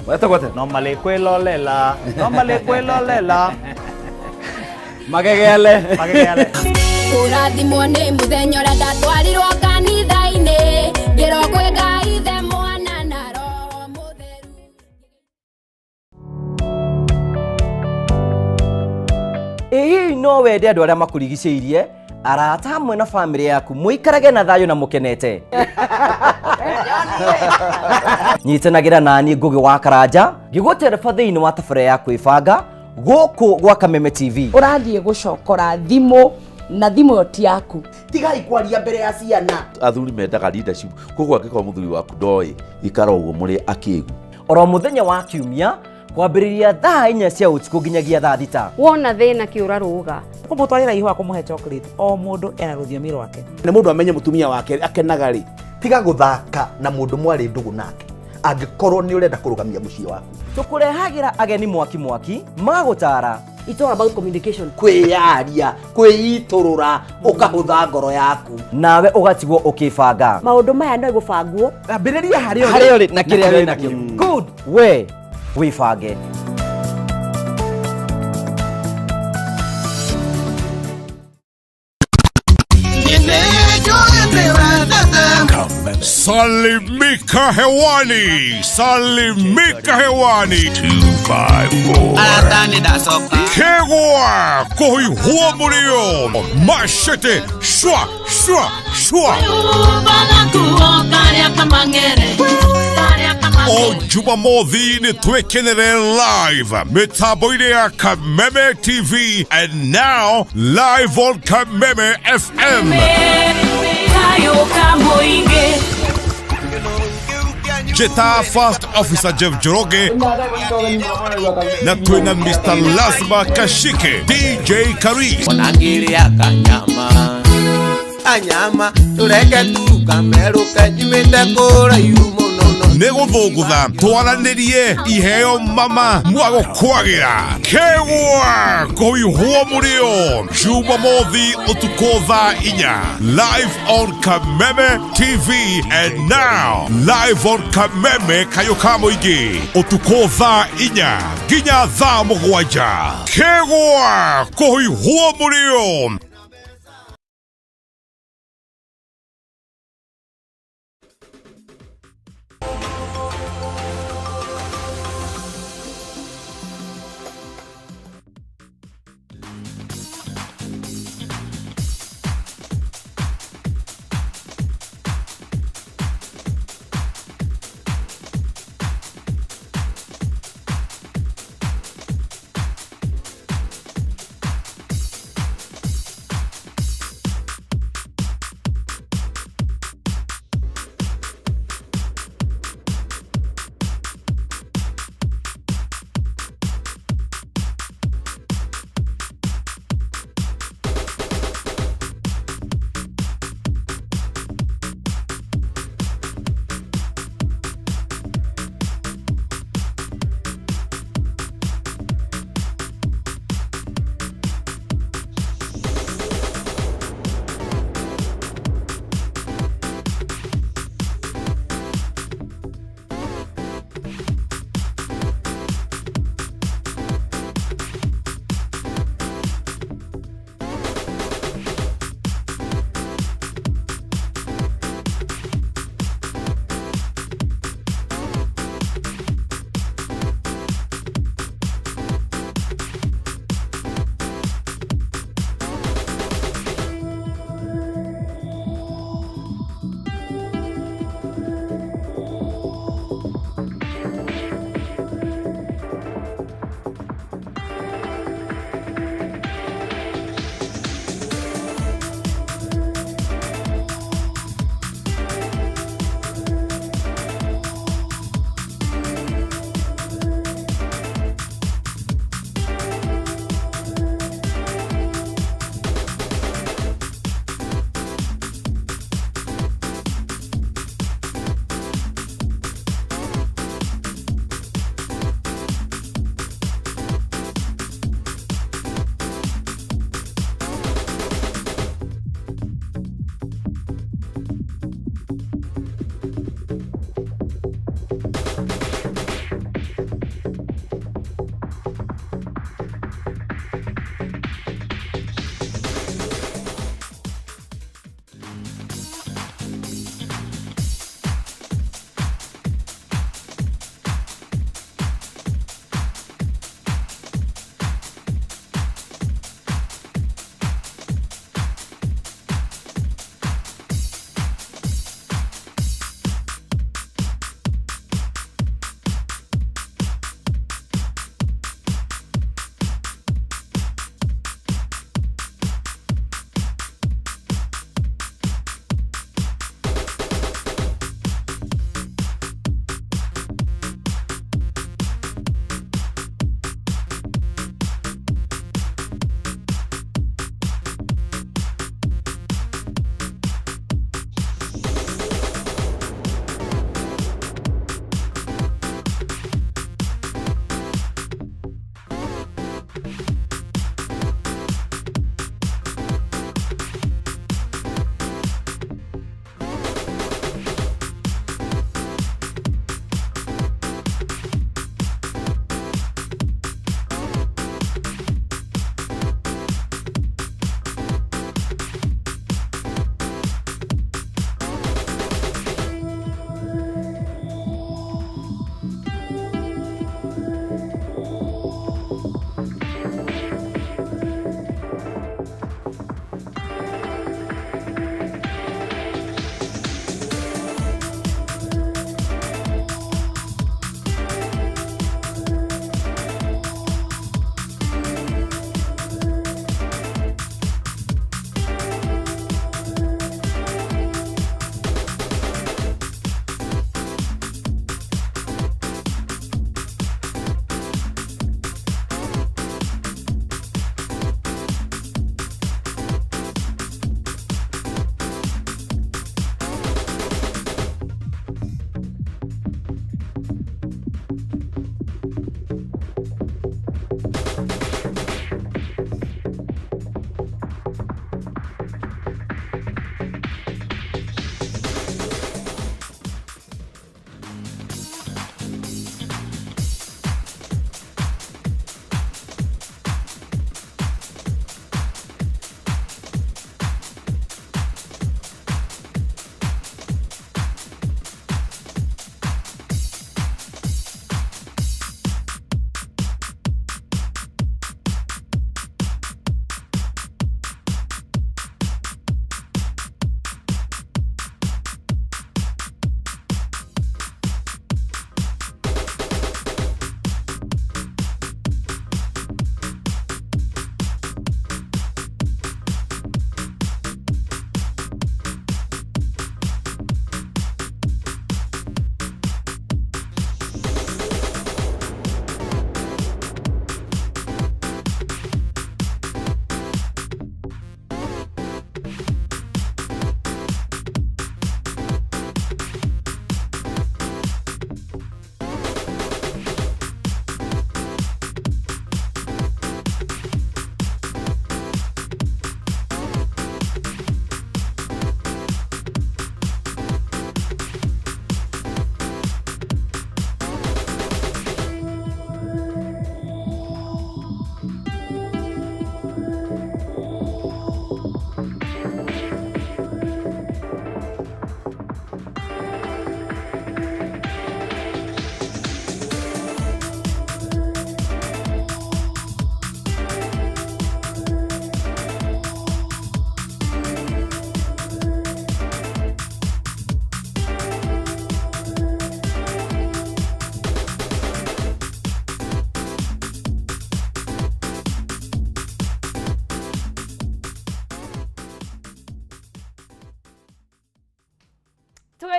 Wetagwo atĩa? No malĩkwĩlolela, no malĩkwĩlolela. Magegele. Magegele. Kũrathimwo nĩ mũthenya ũrĩa ndatwarirwo kanitha-inĩ, ngĩrwo kwĩ Ngai Ithe, Mwana na Roho Mũtheru. Ĩ hihi no wende andũ arĩa makũrigicĩirie, arata hamwe na bamĩrĩ yaku mũikarage na thayũ na mũkenete? Nyitanagĩra naniĩ Ngũgĩ wa Karanja ngĩgũtereba thĩinĩ wa tabarĩra ya kwĩbanga gũkũ gwa Kameme TV. Ũrathiĩ gũcokora thimũ na thimũ ĩyo ti yaku. Tigai kwaria mbere ya ciana. Athuri mendaga leadership, koguo angĩkorwo mũthuri waku ndoĩ, ikara ũguo mũrĩ akĩgu. Oro mũthenya wa kiumia kwambĩrĩria thaa 4 cia ũtukũ nginyagia thaa 6. Wona thĩna kĩũra rũga. Kũmũtwarĩra ihũa, kũmũhe chocolate, o mũndũ ena rũthiomi rwake. Nĩ mũndũ amenye mũtumia wake akenaga rĩ. Tiga gũthaka na mũndũ mwarĩ ndũgũ nake angĩkorwo nĩ ũrenda kũrũgamia mũciĩ waku. Tũkũrehagĩra ageni mwaki mwaki magũtara. It's all about communication. Kwĩyaria, kwĩitũrũra, ũkahũtha ngoro yaku. Nawe ũgatigwo ũkĩbanga. Maũndũ maya no gũbangwo. Ambĩrĩria harĩa ũrĩ. Harĩa ũrĩ na kĩrĩa wĩ nakĩo. Good. We wĩbange. Salimika hewani, salimika hewani. 254. Kegwa koihua murio. Machete shwa shwa shwa. O Jumamothi nĩ twĩkenere live mĩtambo-inĩ ya Kameme TV and now live on Kameme FM. Jeta First Officer Jeff Njoroge na twĩna Mr. Lazma Kashike, DJ Karis. Onangĩrĩa kanyama kanyama tũreke tu kamerũke nyumĩte kũraihu mũno no. Nĩ gũthũngũtha twaranĩrie iheo mama mwagũkwagĩra kegwa kũihwo mũrĩo Jumamothi ũtukũ thaa 4 live on Kameme TV and now live on Kameme kayũ ka mũingĩ ũtukũ thaa 4 nginya thaa 7 kegwa kũihwo mũrĩo.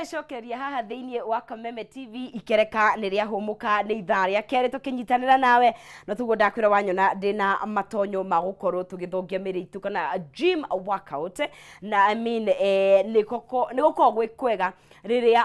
Nĩngwĩcokeria haha thĩinĩ wa Kameme TV. Ikereka nĩ rĩahũmũka, nĩ ithaa rĩa kerĩ tũkĩnyitanĩra nawe, no tuguo ndakwĩra wanyona ndĩna matonyo ma gũkorwo tũgĩthongia mĩrĩ itũ kana gym workout. Na I mean, nĩ gũkoragwo gwĩ kwega rĩrĩa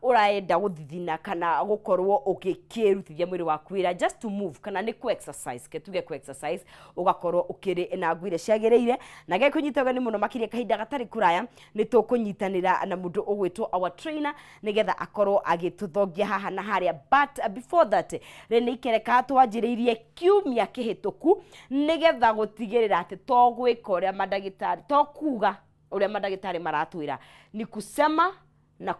ũraenda gũthithina kana gũkorwo ũgĩkĩrutithia mwĩrĩ waku wĩra, just to move kana nĩ ku exercise, ke tuge ku exercise, ũgakorwo ũkĩrĩ na nguo iria ciagĩrĩire. Na ngekũnyita ũgeni mũno makĩria, kahinda gatarĩ kũraya nĩ tũkũnyitanĩra na mũndũ ũgwĩtwo our trainer nĩgetha akorwo agĩtũthongia haha na harĩa. But before that, rĩ nĩ ikereka twanjĩrĩirie kiumia kĩhĩtũku nĩgetha gũtigĩrĩra atĩ to gwĩka ũrĩa mandagĩtarĩ, to kuga ũrĩa mandagĩtarĩ maratwĩra, ni kusema na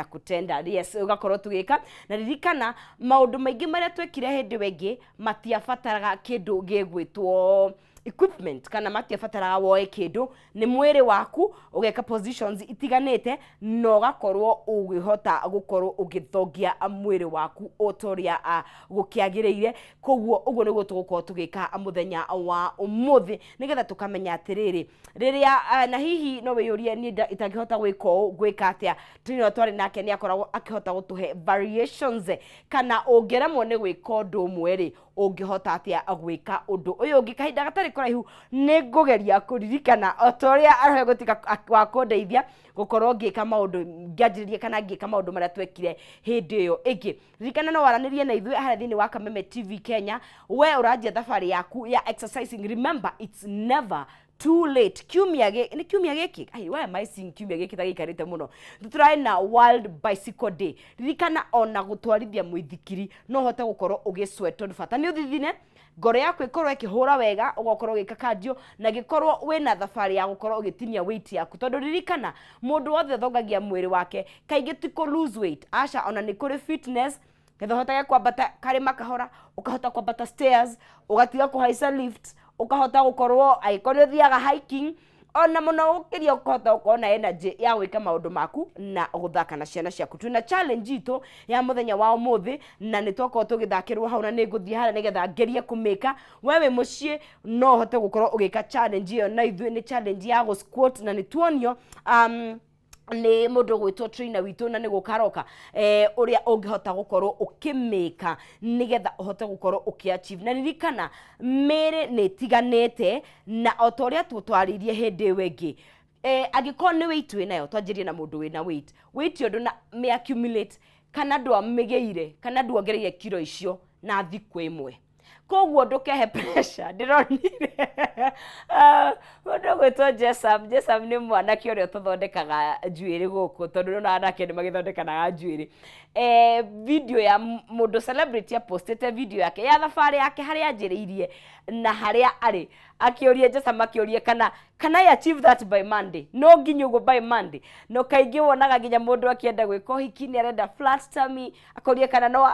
kutenda. Yes, ũgakorwo tũgĩka. Na ririkana maũndũ maingĩ marĩa twekire hĩndĩ ĩyo ĩngĩ matiabataraga kĩndũ gĩgwĩtwo equipment kana matiabataraga woe kĩndũ, nĩ mwĩrĩ waku ũgeka positions itiganĩte na ũgakorwo ũgĩhota gũkorwo ũgĩthongia mwĩrĩ waku o ta ũrĩa gũkĩagĩrĩire. Koguo ũguo nĩguo tũgũkorwo tũgĩka mũthenya wa ũmũthĩ, nĩgetha tũkamenya atĩrĩrĩ, rĩrĩa na hihi no wĩyũrie, niĩ itangĩhota gwĩka ũũ, ngwĩka atĩa? Trainer twarĩ nake nĩ akoragwo akĩhota gũtũhe variations, kana ũngĩremwo nĩ gwĩka ũndũ ũmwe rĩ, ũngĩhota atĩa gwĩka ũndũ ũyũ ũngĩ? Kahinda gatarĩ kũraihu nĩ ngũgeria kũririkana o ta ũrĩa arohe gũtuĩka wa kũndeithia gũkorwo ngĩka maũndũ, ngĩanjĩrĩria kana ngĩka maũndũ marĩa twekire hĩndĩ ĩyo ĩngĩ. Ririkana no waranĩrie na ithuĩ harĩa thĩinĩ wa Kameme TV Kenya. We ũranjia thabarĩ yaku ya exercising, remember it's never too late. Kiumia nĩ kiumia gĩkĩ? Ai, why am I seeing kiumia gĩkĩ ta gĩikarĩte mũno? Tũrarĩ na World Bicycle Day. Ririkana ona gũtwarithia mũithikiri no ũhote gũkorwo ũgĩsweat, tondũ bata nĩ ũthithine, ngoro yaku ĩkorwo ĩkĩhũra wega, ũgakorwo ũgĩka cardio, na gĩkorwo wĩna thabarĩ ya gũkorwo ũgĩtinia weight yaku, tondũ ririkana mũndũ wothe ũthongagia mwĩrĩ wake kaingĩ ti kũ lose weight, aca, ona nĩ kũrĩ fitness, getha ũhotage kwambata karĩma kahora, ũkahota kwambata stairs, ũgatiga kũhaica lift, ũkahota gũkorwo angĩkorwo nĩ ũthiaga hiking, ona mũno gũkĩria ũkahota gũkorwo na energy ya gwĩka maũndũ maku na gũthaka na ciana ciaku. Twĩna challenge itũ ya mũthenya wa ũmũthĩ na nĩ twakorwo tũgĩthakĩrwo hau, na nĩ ngũthiĩ harĩa nĩgetha ngerie kũmĩka. We wĩ mũciĩ no ũhote gũkorwo ũgĩka challenge ĩyo na ithuĩ. Nĩ challenge ya gũ squat, na nĩ tuonio nĩ mũndũ ũgwĩtwo trainer witũ na nĩ gũka aroka, ũrĩa ũngĩhota gũkorwo ũkĩmĩka nĩgetha ũhote gũkorwo ũkĩ-achieve. Na ririkana mĩĩrĩ nĩ ĩtiganĩte, na o ta ũrĩa tũtwarĩirie hĩndĩ ĩyo ĩngĩ, angĩkorwo nĩ weight wĩnayo, twanjĩrie na mũndũ wĩna weight. Weight ĩyo ndũna mĩ accumulate kana ndwamĩgĩire kana nduongereire kiro icio na thikũ ĩmwe, koguo ndũkehe pressure. Ndĩronire mũndũ ũgwĩtwo Jesam. Jesam nĩ mwanake ũrĩa ũtũthondekaga njuĩrĩ gũkũ, tondũ nĩona anake nĩ magĩthondekanaga njuĩrĩ. Video ya mũndũ celebrity apostĩte video yake ya thabarĩ yake, harĩa anjĩrĩirie na harĩa arĩ, akĩũria Jesam, akĩũria kana can I achieve that by Monday? No nginya ũguo by Monday. No kaingĩ wonaga nginya mũndũ akĩenda gwĩka ũhiki nĩ arenda flat tummy, akoria kana no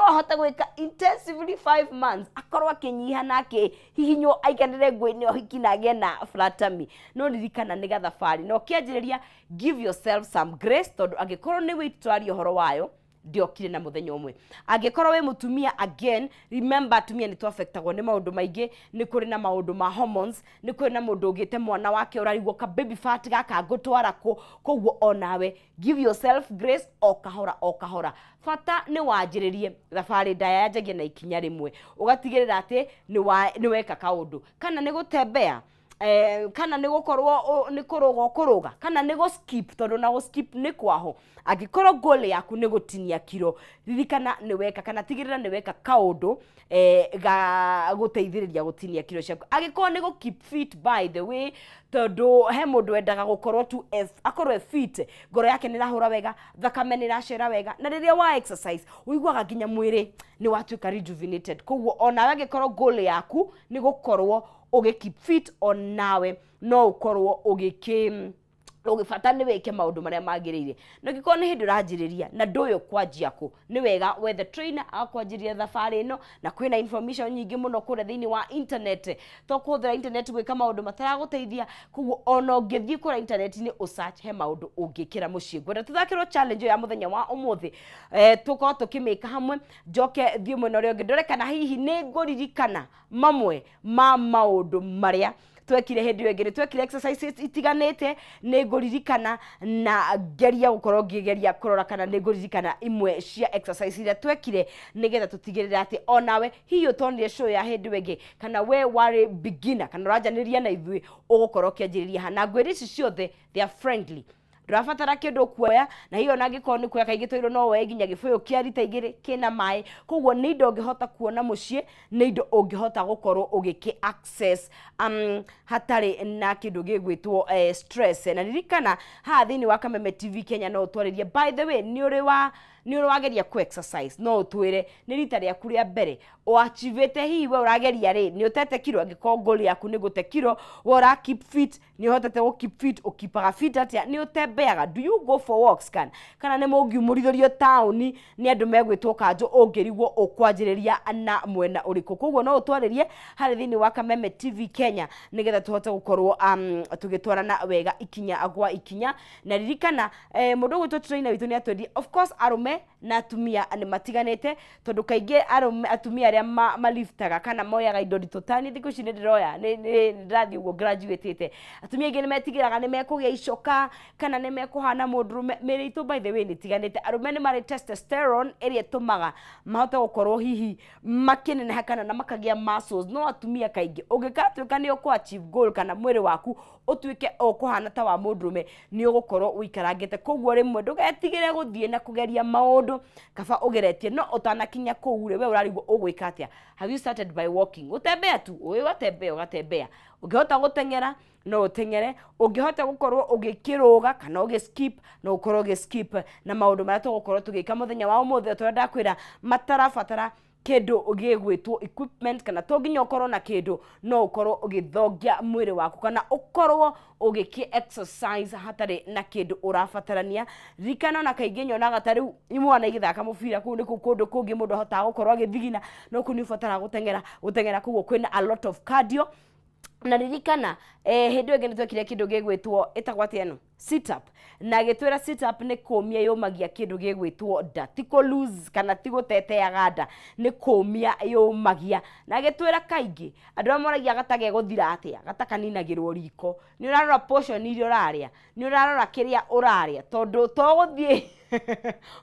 ahote gwĩka intensively 5 months, akorwo akĩnyiha na akĩhihinywo, aiganĩre nguo-inĩ ũhiki na agĩe na flat tummy. No ririkana nĩ gathabarĩ, na ũkĩanjĩrĩria, give yourself some grace, tondũ angĩkorwo nĩ weight twaria ũhoro wayo, ndiokire na mũthenya ũmwe. Angĩkorwo wĩ mũtumia, again remember atumia nĩ twaffectagwo nĩ maũndũ maingĩ. Nĩ kũrĩ na maũndũ ma hormones, nĩ kũrĩ na mũndũ ũgĩte mwana wake ũrarigwo ka baby fat gaka ngũtwara kũ. Koguo onawe give yourself grace, o kahora o kahora. Bata nĩ wanjĩrĩrie thabarĩ ndaya, yanjagia na ikinya rĩmwe, ũgatigĩrĩra atĩ nĩ weka kaũndũ, kana nĩ gũtembea, kana nĩ gũkorwo nĩ kũrũga ũkũrũga, kana nĩ gũ skip, tondũ na gũ skip nĩ kwaho. Angĩkorwo goal yaku nĩ gũtinia kiro, ririkana nĩ weka kana tigĩrĩra nĩ weka kaũndũ ga gũteithĩrĩria gũtinia kiro ciaku. Angĩkorwo nĩ gũ keep fit, by the way, tondũ he mũndũ wendaga gũkorwo tu akorwo e fit, ngoro yake nĩ ĩrahũra wega, thakame nĩ ĩracera wega, na rĩrĩa wa exercise ũiguaga nginya mwĩrĩ nĩ watuĩka rejuvenated. Koguo onawe angĩkorwo goal yaku nĩ gũkorwo ũgĩ keep fit, onawe no ũkorwo ũgĩkĩ ũgĩbata nĩ wĩke maũndũ marĩa magĩrĩire. Na ũngĩkorwo nĩ hĩndĩ ũranjĩrĩria na ndũĩ ũkwanjia kũ, nĩ wega wethe trainer agakwanjĩrĩria thabarĩ ĩno. Na kwĩna information nyingĩ mũno kũrĩa thĩinĩ wa internet, to kũhũthĩra internet gwĩka maũndũ mataragũteithia. Koguo ona ũngĩthiĩ kũrĩa internet-inĩ ũsearch, he maũndũ ũngĩkĩra mũciĩ. Ngwenda tũthakĩrwo challenge ĩyo ya mũthenya wa ũmũthĩ, tũkorwo tũkĩmĩka hamwe, njoke thiĩ mwena ũrĩa ũngĩ ndore kana hihi nĩ ngũririkana mamwe ma maũndũ marĩa Twekire hĩndĩ ĩyo ĩngĩ nĩ twekire exercises itiganĩte. Nĩ ngũririkana na ngeria gũkorwo ngĩgeria kũrora kana nĩ ngũririkana imwe cia exercise iria twekire, nĩgetha tũtigĩrĩre atĩ onawe hihi ũtonire show ya hĩndĩ ĩyo ĩngĩ, kana we warĩ beginner, kana ũranjanĩria na ithuĩ, ũgũkorwo ũkĩanjĩrĩria ha. Na ngwĩra ici ciothe, they are friendly, ndũrabatara kĩndũ kuoya, na hiyo ona angĩkorwo nĩ kuoya, kaingĩ twĩrwo no woe nginya gĩbũyũ kĩa rita 2 kĩna maĩ. Koguo nĩ indo ũngĩhota kuona mũciĩ, nĩ indo ũngĩhota gũkorwo ũgĩkĩ access hatarĩ na kĩndũ gĩgwĩtwo stress. Na ririkana, haha thĩinĩ wa Kameme TV Kenya no ũtwarĩrie. By the way, nĩ ũrĩ wageria ku exercise? No ũtwĩre nĩ rita rĩaku rĩa mbere ũachivĩte, hihi we ũrageria rĩ, nĩ ũtete kiro? Angĩkorwo goal yaku nĩ gũte kiro, we ũra keep fit, nĩ ũhotete gũ keep fit? Ũkipaga fit atĩa? Nĩ ũtembeaga? Do you go for walks? Kana nĩ mũngiumũrithĩrio taũni nĩ andũ megwĩtwo kanjũ, ũngĩrigwo ũkwanjĩrĩria na mwena ũrĩkũ? Koguo no ũtwarĩrie harĩ thĩinĩ wa Kameme TV Kenya, nĩgetha tũhote gũkorwo tũgĩtwarana wega ikinya gwa ikinya. Na ririkana, mũndũ ũgwĩtwo trainer witũ nĩ atwendie, of course arũme na atumia nĩ matiganĩte, tondũ kaingĩ arũme, atumia arĩa maliftaga kana moyaga indo nditũ, tani thikũ ici nĩ ndĩroya, nĩ ndĩrathiĩ ũguo graduatĩte, atumia aingĩ nĩ metigĩraga nĩ mekũgĩa icoka kana nĩ mekũhana mũndũrũme. Mĩĩrĩ itũ, by the way, nĩ itiganĩte. Arũme nĩ marĩ testosterone ĩrĩa ĩtũmaga mahote gũkorwo hihi makĩneneha kana na makagĩa muscles, no atumia kaingĩ ũngĩgatuĩka nĩ ũkũ achieve goal kana mwĩrĩ waku ũtuĩke ũkũhana ta wa mũndũrũme, nĩ ũgũkorwo ũikarangĩte. Koguo rĩmwe ndũgetigĩre gũthiĩ na kũgeria maũndũ, kaba ũgeretie. No ũtanakinya kũu rĩ, we ũrarigwo ũgwĩka atĩa? Have you started by walking? Gũtembea tu, ũĩ, ũgatembea, ũgatembea. Ũngĩhota gũteng'era, no ũteng'ere. Ũngĩhota gũkorwo ũgĩkĩrũga kana ũgĩ skip, no ũkorwo ũgĩ skip. Na maũndũ marĩa tũgũkorwo tũgĩka mũthenya wa ũmũthĩ, tũrĩa ndakwĩra matarabatara kĩndũ gĩgwĩtwo equipment, kana to nginya ũkorwo na kĩndũ, no ũkorwo ũgĩthongia mwĩrĩ waku kana ũkorwo ũgĩkĩ exercise hatarĩ na kĩndũ ũrabatarania. Ririkana, ona kaingĩ nyonaga ta rĩu imwana igĩthaka mũbira, kũu nĩkuo kũndũ kũngĩ mũndũ ahotaga gũkorwo agĩthigina, no kũu nĩ ũbataraga gũteng'era, gũteng'era, koguo kwĩna a lot of cardio. Na ririkana, hĩndĩ ĩyo ĩngĩ nĩ twekire kĩndũ gĩgwĩtwo, ĩtagwo atĩa ĩno, sit up, na gĩtwĩra sit up nĩ kũmia yũmagia kĩndũ gĩgwĩtwo nda, ti kũ lose kana ti gũteteaga nda, nĩ kũmia yũmagia. Na gĩtwĩra kaingĩ andũ arĩa moragia gata gegũthira atĩa, gata kaninagĩrwo riko. Nĩ ũrarora portion iria ũrarĩa, nĩ ũrarora kĩrĩa ũrarĩa, tondũ to gũthiĩ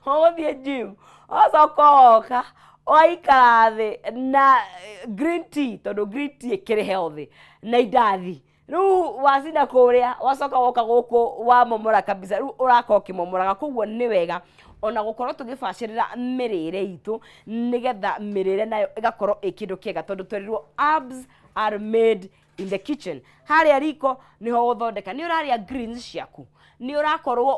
ũgũthiĩ gym, ũgacoka ũgoka ũgaikara thĩ na green tea, tondũ green tea ĩkĩrĩ healthy, na indathi. Rĩu wacina kũrĩa, wacoka woka gũkũ wamomora kabisa, rĩu ũrakorwo ũkĩmomoraga. Koguo nĩ wega ona gũkorwo tũgĩbacĩrĩra mĩrĩre itũ, nĩgetha mĩrĩre nayo ĩgakorwo ĩ kĩndũ kĩega, tondũ twerirwo abs are made in the kitchen. Harĩa riko nĩho gũthondeka. Nĩ ũrarĩa greens ciaku, nĩ ũrakorwo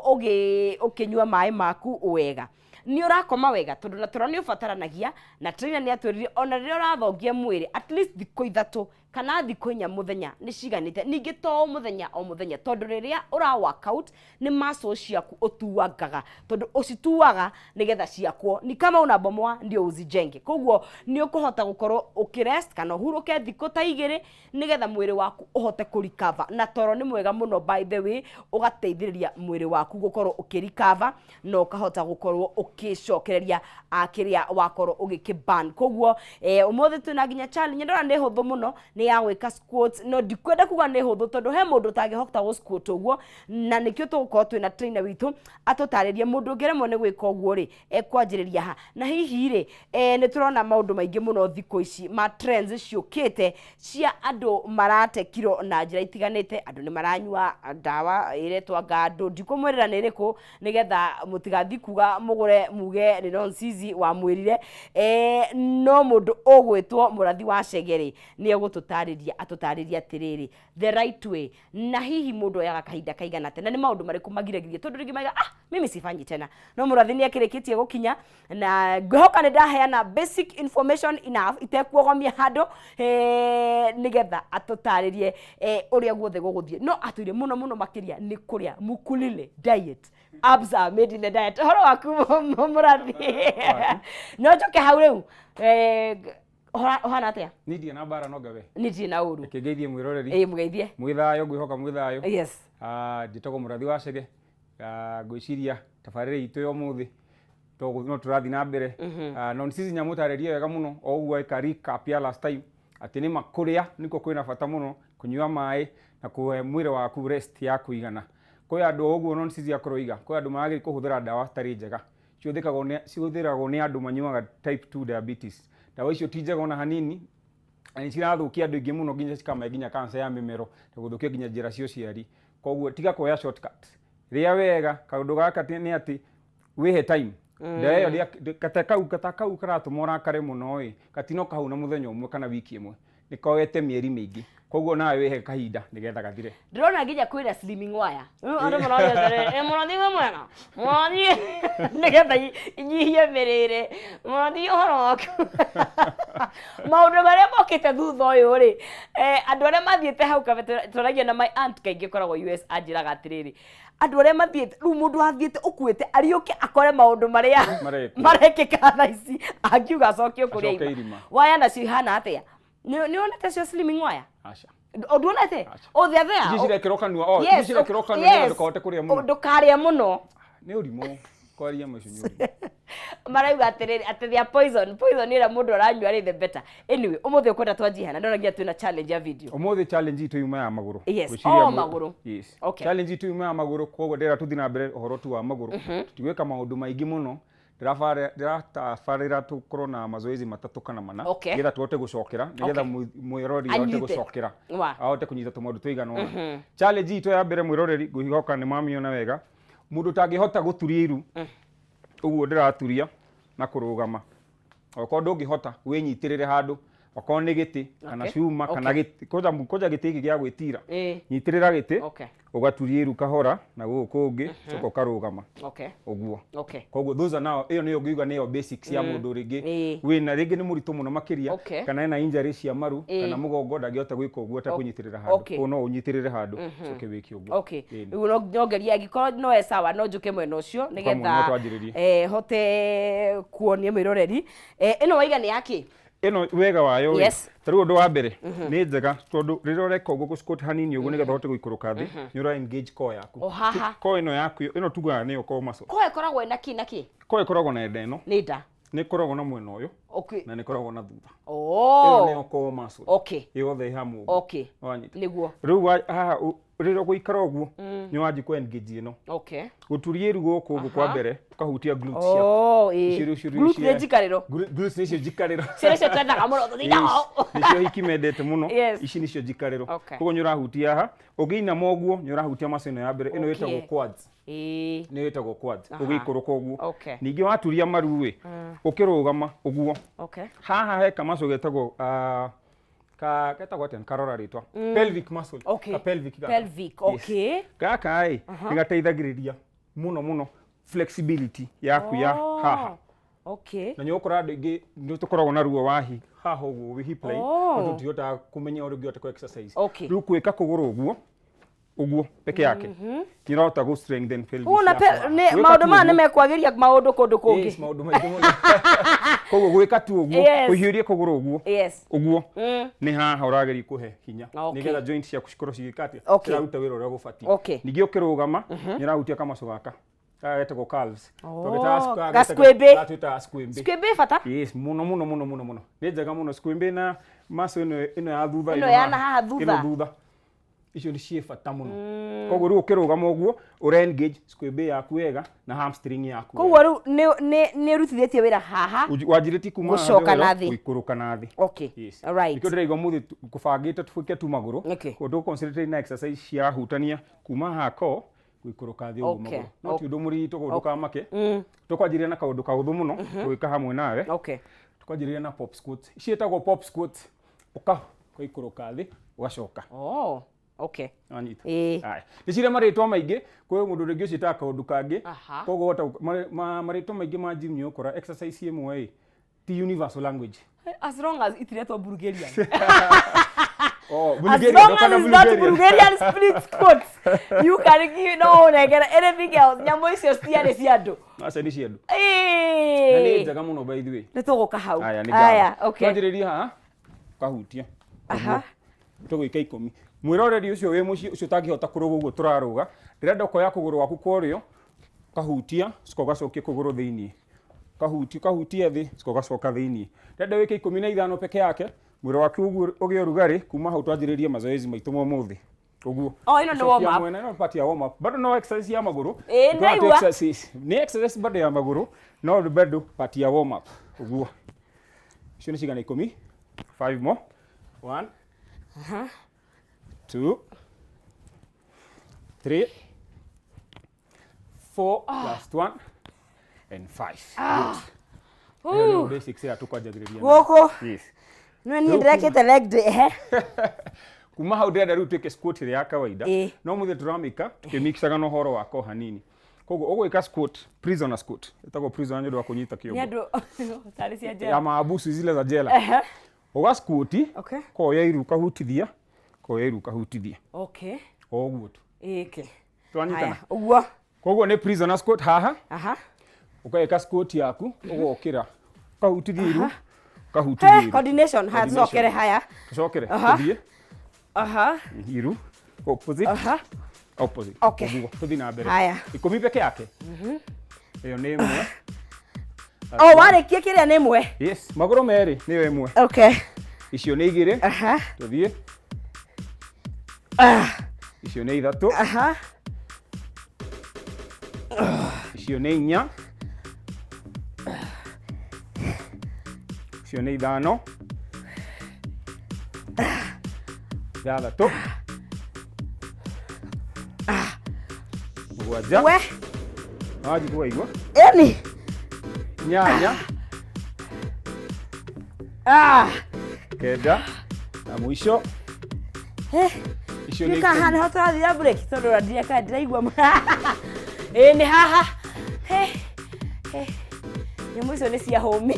ũkĩnyua maĩ maku wega, nĩ ũrakoma wega, tondũ na toro nĩ ũbataranagia. Na trainer nĩ atwĩrire ona rĩrĩa ũrathongia mwĩrĩ, at least thikũ 3 kana thikũ 4 mũthenya nĩ ciganĩte. Ningĩ to o mũthenya o mũthenya, tondũ rĩrĩa ũra workout nĩ muscles ciaku ũtuangaga, tondũ ũcituaga nĩgetha ciakwo, ni kama unabomoa ndio uzijenge. Koguo nĩ ũkũhota gũkorwo ũkĩrest kana ũhurũke thikũ ta 2, nĩgetha mwĩrĩ waku ũhote kũrecover. Na toro nĩ mwega mũno, by the way, ũgateithĩrĩria mwĩrĩ waku gũkorwo ũkĩrecover na ũkahota gũkorwo ũkĩcokereria kĩrĩa wakorwo ũgĩkĩban. Koguo ũmũthĩ twĩna nginya challenge. Ndona nĩ hũthũ mũno, nĩ ya gwĩka squats, no ndikwenda kuga nĩ hũthũ, tondũ he mũndũ ũtangĩhota gũ squat ũguo, na nĩkĩo tũgũkorwo twĩna trainer witũ atũtarĩrie mũndũ ũngĩremwo nĩ gwĩka ũguo rĩ, ekwanjĩrĩria ha. Na hihi rĩ, nĩ tũrona maũndũ maingĩ mũno thikũ ici ma trends ciũkĩte cia andũ marate kiro na njĩra itiganĩte. Andũ nĩ maranyua ndawa ĩretwo ngandũ, ndikũmwĩrĩra nĩ ĩrĩkũ, nĩgetha mũtigathiĩ kuga mũgũre muge nĩ nonsizi wamwĩrire. No mũndũ ũgwĩtwo mũrathi wa Chege rĩ, nĩ egũtũtarĩria, atũtarĩrie atĩrĩrĩ, the right way, na hihi mũndũ oyaga kahinda kaigana atĩa, na nĩ maũndũ marĩkũ magiragĩrĩria, tondũ rĩngĩ maiga, "Ah, mimi sifanyi tena." No mũrathi nĩ akĩrĩkĩtie gũkinya, na ngwĩhoka nĩ ndaheana basic information enough itekuogomia handũ, nĩgetha atũtarĩrie ũrĩa guothe gũgũthiĩ. No atwĩre mũno mũno makĩria nĩ kũrĩa mukulile diet, abs are made in the diet. Ũhoro waku, mũrathi? No njoke hau rĩu, ũhana atĩa? Niĩ ndirĩ na mbara no ngawe. Niĩ ndirĩ na ũru. Reke ngeithie mwĩroreri. Ĩĩ, mũgeithie. Mwĩ thayũ, ngwĩhoka mwĩ thayũ. Yes. Ah, njĩtagwo mũrathi wa Chege. Ah, ngwĩciria tabarĩra itũ ya ũmũthĩ no tũrathiĩ na mbere. Ah, no sisi nyamũtarĩrie wega mũno o ũguo eka recap ya last time, atĩ nĩma kũrĩa nĩkuo kwĩna bata mũno. Kũrĩa Kũnyua maĩ na kũhe mwĩrĩ waku rest ya kũigana. Kwĩ andũ o ũguo no Cecilia kũroiga, kwĩ andũ marageria kũhũthĩra ndawa citarĩ njega. Cihũthĩkagwo nĩ cihũthĩragwo nĩ andũ manyuaga type 2 diabetes. Ndawa icio ti njega ona hanini, na nĩ cirathũkia andũ aingĩ mũno nginya cikamahe nginya cancer ya mĩmero na gũthũkia nginya njĩra cia ũciari. Koguo tiga kuoya shortcut. Rĩa wega, kaũndũ gaka nĩ atĩ wĩhe time. Ndawa ĩyo kata kau kata kau karatũma ũrakare mũno ĩ, katinoka hau na mũthenya ũmwe kana wiki ĩmwe. Nĩ koete mĩeri mĩingĩ. Koguo nawe wĩhe kahinda nĩgetha gathire. Ndĩrona nginya kwĩna slimming wire. Rĩu andũ maroria atĩrĩrĩ, "Ĩ, mũrathiĩ wĩ mwega? Mũrathiĩ nĩgetha inyihie mĩrĩre, mũrathiĩ ũhoro waku." Maũndũ marĩa mokĩte thutha ũyũ rĩ, andũ arĩa mathiĩte hau kabere, twaragia na my aunt kaingĩ ĩkoragwo US, anjĩraga atĩrĩrĩ, andũ arĩa mathiĩte rĩu mũndũ athiĩte ũkuĩte ariũke akore maũndũ marĩa Marekwo. marekĩka thaa ici, angiuga acokio kũrĩa Acoke aima. irima. Waya nacio ihana atĩa? Nĩ wonete cio slimming wire? Aca. Nduonete? Oh, they are there. Ici cirekĩrwo kanua, oh, Yes, ici cirekĩrwo kanua nĩgetha yes. ndũkahote kũrĩa mũno. Ndũkarĩe mũno. Nĩ ũrimũ kwaria macio nĩ ũrimũ. Marauga atĩrĩrĩ, atĩ they are poison, poison ĩrĩa mũndũ aranyua rĩ, the better. Anyway, ũmũthĩ ũkwenda twanjie hana? Ndona nginya twĩna challenge ya video. Ũmũthĩ challenge itũ yuma ya magũrũ. Yes, Ngwĩciria oh, magũrũ. Yes. Okay. Challenge itũ yuma ya magũrũ, koguo ndĩrera tũthiĩ na mbere ũhoro tu wa magũrũ. Tũtigwĩka maũndũ maingĩ mũno. Ndĩratabarĩra tũkorwo na mazoezi matatũ kana mana. Okay. Nĩgetha tũhote gũcokera, nĩgetha Okay. mwĩroreri ahote Anyite. gũcokera. Wa. Ahote kũnyita tũmaũndũ tũigana ũna. Challenge itũ ya mbere mwĩroreri, ngwĩhoka nĩ mamĩona wega. Mũndũ ũtangĩhota gũturia iru, ũguo ndĩraturia na kũrũgama. Okorwo ndũngĩhota, wĩnyitĩrĩre handũ, okorwo nĩ gĩtĩ kana cuma kana gĩtĩ, kwanja kwanja gĩtĩ gĩkĩ gĩa gwĩtira. Nyitĩrĩra gĩtĩ, ũgaturia iru kahora na gũkũ kũngĩ, coka ũkarũgama. Ũguo. Koguo those are now, ĩyo nĩyo ngĩuga nĩyo basics ya mũndũ rĩngĩ wĩna rĩngĩ nĩ mũritũ mũno makĩria, kana ena injury cia maru kana mũgongo, ndangĩhota gwĩka ũguo atekũnyitĩrĩra handũ. Koguo no ũnyitĩrĩre handũ, ũcoke wĩke ũguo. Ĩni. Rĩu no ngerie, angĩkorwo no e sawa, no njũke mwena ũcio mwena nĩgetha twanjĩrĩrie. Hote kuonia mwĩroreri. Ĩno waiga nĩ yakĩ? Ĩno wega wayo rĩ, ta rĩu ũndũ wa mbere nĩ njega tondũ rĩrĩa ũreka ũguo gũ squat hanini ũguo nĩgetha ũhote gũikũrũka thĩ, nĩ ũra engage core yaku. O haha. Core ĩno yaku, ĩno tugaga nĩyo core muscle. Core ĩkoragwo ĩna kĩ na kĩ? Core ĩkoragwo na nda ĩno. Nĩ nda. Nĩ ĩkoragwo na mwena ũyũ. Na nĩ ĩkoragwo na thutha. Ĩno nĩyo core muscle. Yothe ĩ hamwe ũguo. Wanyita. Nĩguo. Rĩu haha rĩrĩa ũgũikara ũguo, nĩ wanjia kũ engage ĩno. Gũturia iru gũkũ ũguo kwa mbere, ũkahutia glutes ciaku. Oh, ĩĩ. Icio rĩu ciũria Glutes cia- nĩ njikarĩro. Glutes nĩcio njikarĩro. Cio nĩcio twendaga mũno, tũthiaga Yes. ũũ. Nĩcio hiki mendete mũno. Ici nĩcio njikarĩro. Koguo nĩ ũrahutia haha. Ũngĩinama ũguo, nĩ ũrahutia muscle ĩno ya mbere. Ĩno ĩtagwo quads. Nĩyo ĩtagwo quads. Ũgĩikũrũka ũguo. Ningĩ waturia maru ĩ, ũkĩrũgama ũguo. Haha he kamuscle getagwo, ka getagwo atĩa? Karora rĩtwa. Pelvic muscle. Ka pelvic gaka. Pelvic, Yes. Gaka ĩ, nĩ gateithagĩrĩria mũno mũno flexibility yaku ya haha. Na nĩ ũgũkora andũ aingĩ nĩ tũkoragwo na ruo wa haha ũguo wĩ hip line, no tũtihotaga kũmenya ũrĩa ũngĩhota kũ exercise. Rĩu kwĩka kũgũrũ ũguo, ũguo peke yake, nĩ ũrahota gũ strengthen pelvis Ũguo na yaku haha. nĩ Gwĩka maũndũ tu maya nĩ ũguo. mekwagĩria maũndũ kũndũ kũngĩ. Yes, maũndũ maingĩ mũno. Koguo gwĩka tu ũguo, kũhiũria kũgũrũ ũguo, ũguo, nĩ haha ũrageria kũhe hinya. Nĩgetha joint ciaku cikorwo cigĩka atĩa? Ciraruta wĩra ũrĩa gũbatiĩ. Ningĩ ũkĩrũgama, nĩ ũrahutia kamasũ gaka. Gaka getagwo calves. Tũgĩtaga Ga squimby. gaka twĩtaga squimby. Squimby ĩ bata? Yes, mũno mũno mũno mũno mũno. Nĩ njega mũno squimby na muscle ĩno ĩno ya thutha Ĩno ya na haha thutha. Ĩno thutha. Icio nĩ ciĩ bata mũno. Koguo rĩu ũkĩrũgama ũguo, ũra engage squimby yaku wega na hamstring yaku. Koguo rĩu nĩ ũrutithĩtie wĩra haha. Wanjirĩtie kuma haha Gũcoka na njohero, thĩ. gũikũrũka na thĩ. Yes. Nĩkĩo ndĩraiga ũmũthĩ kũbangĩte tũbũke tu magũrũ. Koguo tũ concentrate na exercise ciarahutania kuma haha core gũikũrũka thĩ ũguo magũrũ. No ti ũndũ mũritũ koguo ndũkamake. Tũkwanjĩrĩria na kaũndũ kahũthũ mũno, tũgĩka hamwe nawe. Tũkwanjĩrĩria na pop squats. Ici ciĩtagwo pop squats. Ũka ũgaikũrũka thĩ, ũgacoka. Oh, okay. Wanyita. Ĩĩ. Haya. Nĩ cirĩ marĩtwa maingĩ, kwĩ mũndũ rĩngĩ ũciĩtaga kaũndũ kangĩ. Koguo wahota marĩtwa maingĩ ma gym nĩ ũkora exercise ĩmwe ĩ, ti universal language. As long as itiretwo Bulgarian. Oh, As Bulgarian, long as ndũkana it's not Bulgarian. Bulgarian split squats, you can give no ũnengere anything else. Nyamũ icio citiarĩ cia andũ. Aca nĩ cia andũ. Na nĩ Ĩĩ. njega mũno by the way. Nĩ tũgũka hau. Aya, nĩ Aya, ngatho. okay. Twanjĩrĩria haha, ũkahutia. Tũgwĩka 10. Mwĩroreri ũcio wĩ mũciĩ ũcio ũtangĩhota kũrũga ũguo tũrarũga, ndĩrenda ũkoya kũgũrũ gwaku kwa ũrĩo, ũkahutia, ũcoka ũgacokia kũgũrũ thĩiniĩ. Ũkahutia, ũkahutia thĩ, ũcoka ũgacoka thĩiniĩ. Ndĩrenda wĩke 15 peke yake, Mwĩrĩ waku ũguo ũgĩe ũrugarĩ kuma hau twanjĩrĩrie mazoezi maitũ ma ũmũthĩ. Ũguo. Oh, ĩno nĩ Cokia warm up. mwena, ĩno part ya warm up. Bado no exercise ya magũrũ. Ĩĩ, Tũratũ ndaigua. exercise. Nĩ exercise bado ya magũrũ, no bado part ya warm up. Ũguo. Icio nĩ cigana 10. 5 more. 1 2 3 4 last one and 5. Good. Ĩyo nĩyo basics ĩrĩa tũkwanjagĩrĩria nayo. Gũkũ. Yes. Nĩ niĩ ndĩrekĩte leg day ehe. Kuma hau ndĩrenda rĩu twĩke squat ĩrĩa ya kawaida. Ĩĩ. No mũthĩ tũramĩka tũkĩmixaga na ũhoro wa ko hanini. Koguo ũgwĩka squat, prisoner squat. Ĩtagwo prisoner nĩ ũndũ wa kũnyita Nĩ kĩongo. andũ tarĩ cia Ya njera. maabusu zile za jela. Ehe. Ũga squat, Okay. koya iru ũkahutithia, koya iru ũkahutithia. Okay. O ũguo tu. Ĩke. Twanyitana. Haya, ũguo. Koguo nĩ prisoner squat haha. Aha. Ũgeka squat yaku, ũgokĩra. Ũkahutithia iru, ũkahutithia He, iru. coordination. Haya, Coordination. tũcokere haya. Tũcokere. Aha. Tũthiĩ. Aha. Iru. Opposite. Aha. Opposite. Okay. Ũguo tũthiĩ na mbere. Haya. 10 peke yake. Ĩyo nĩ ĩmwe. O warĩkia kĩrĩa nĩ ĩmwe. Yes, magũrũ merĩ nĩyo ĩmwe. Okay. Icio nĩ igĩrĩ. Aha. Tũthiĩ. Icio nĩ ithatũ. Aha. Icio nĩ inya. Icio nĩ ithano. Ithathatũ. Mũgwanja. We. Wanji kũwaigua. Ĩni. Inyanya. Ah. Kenda. Na mũico. Eh. Icio nĩ Nĩ haha ikũmi. nĩho tũrathira break tondũ ũrandiria kana ndĩraigua Ĩĩ nĩ haha. He. He. Nyamũ icio nĩ cia hũmi.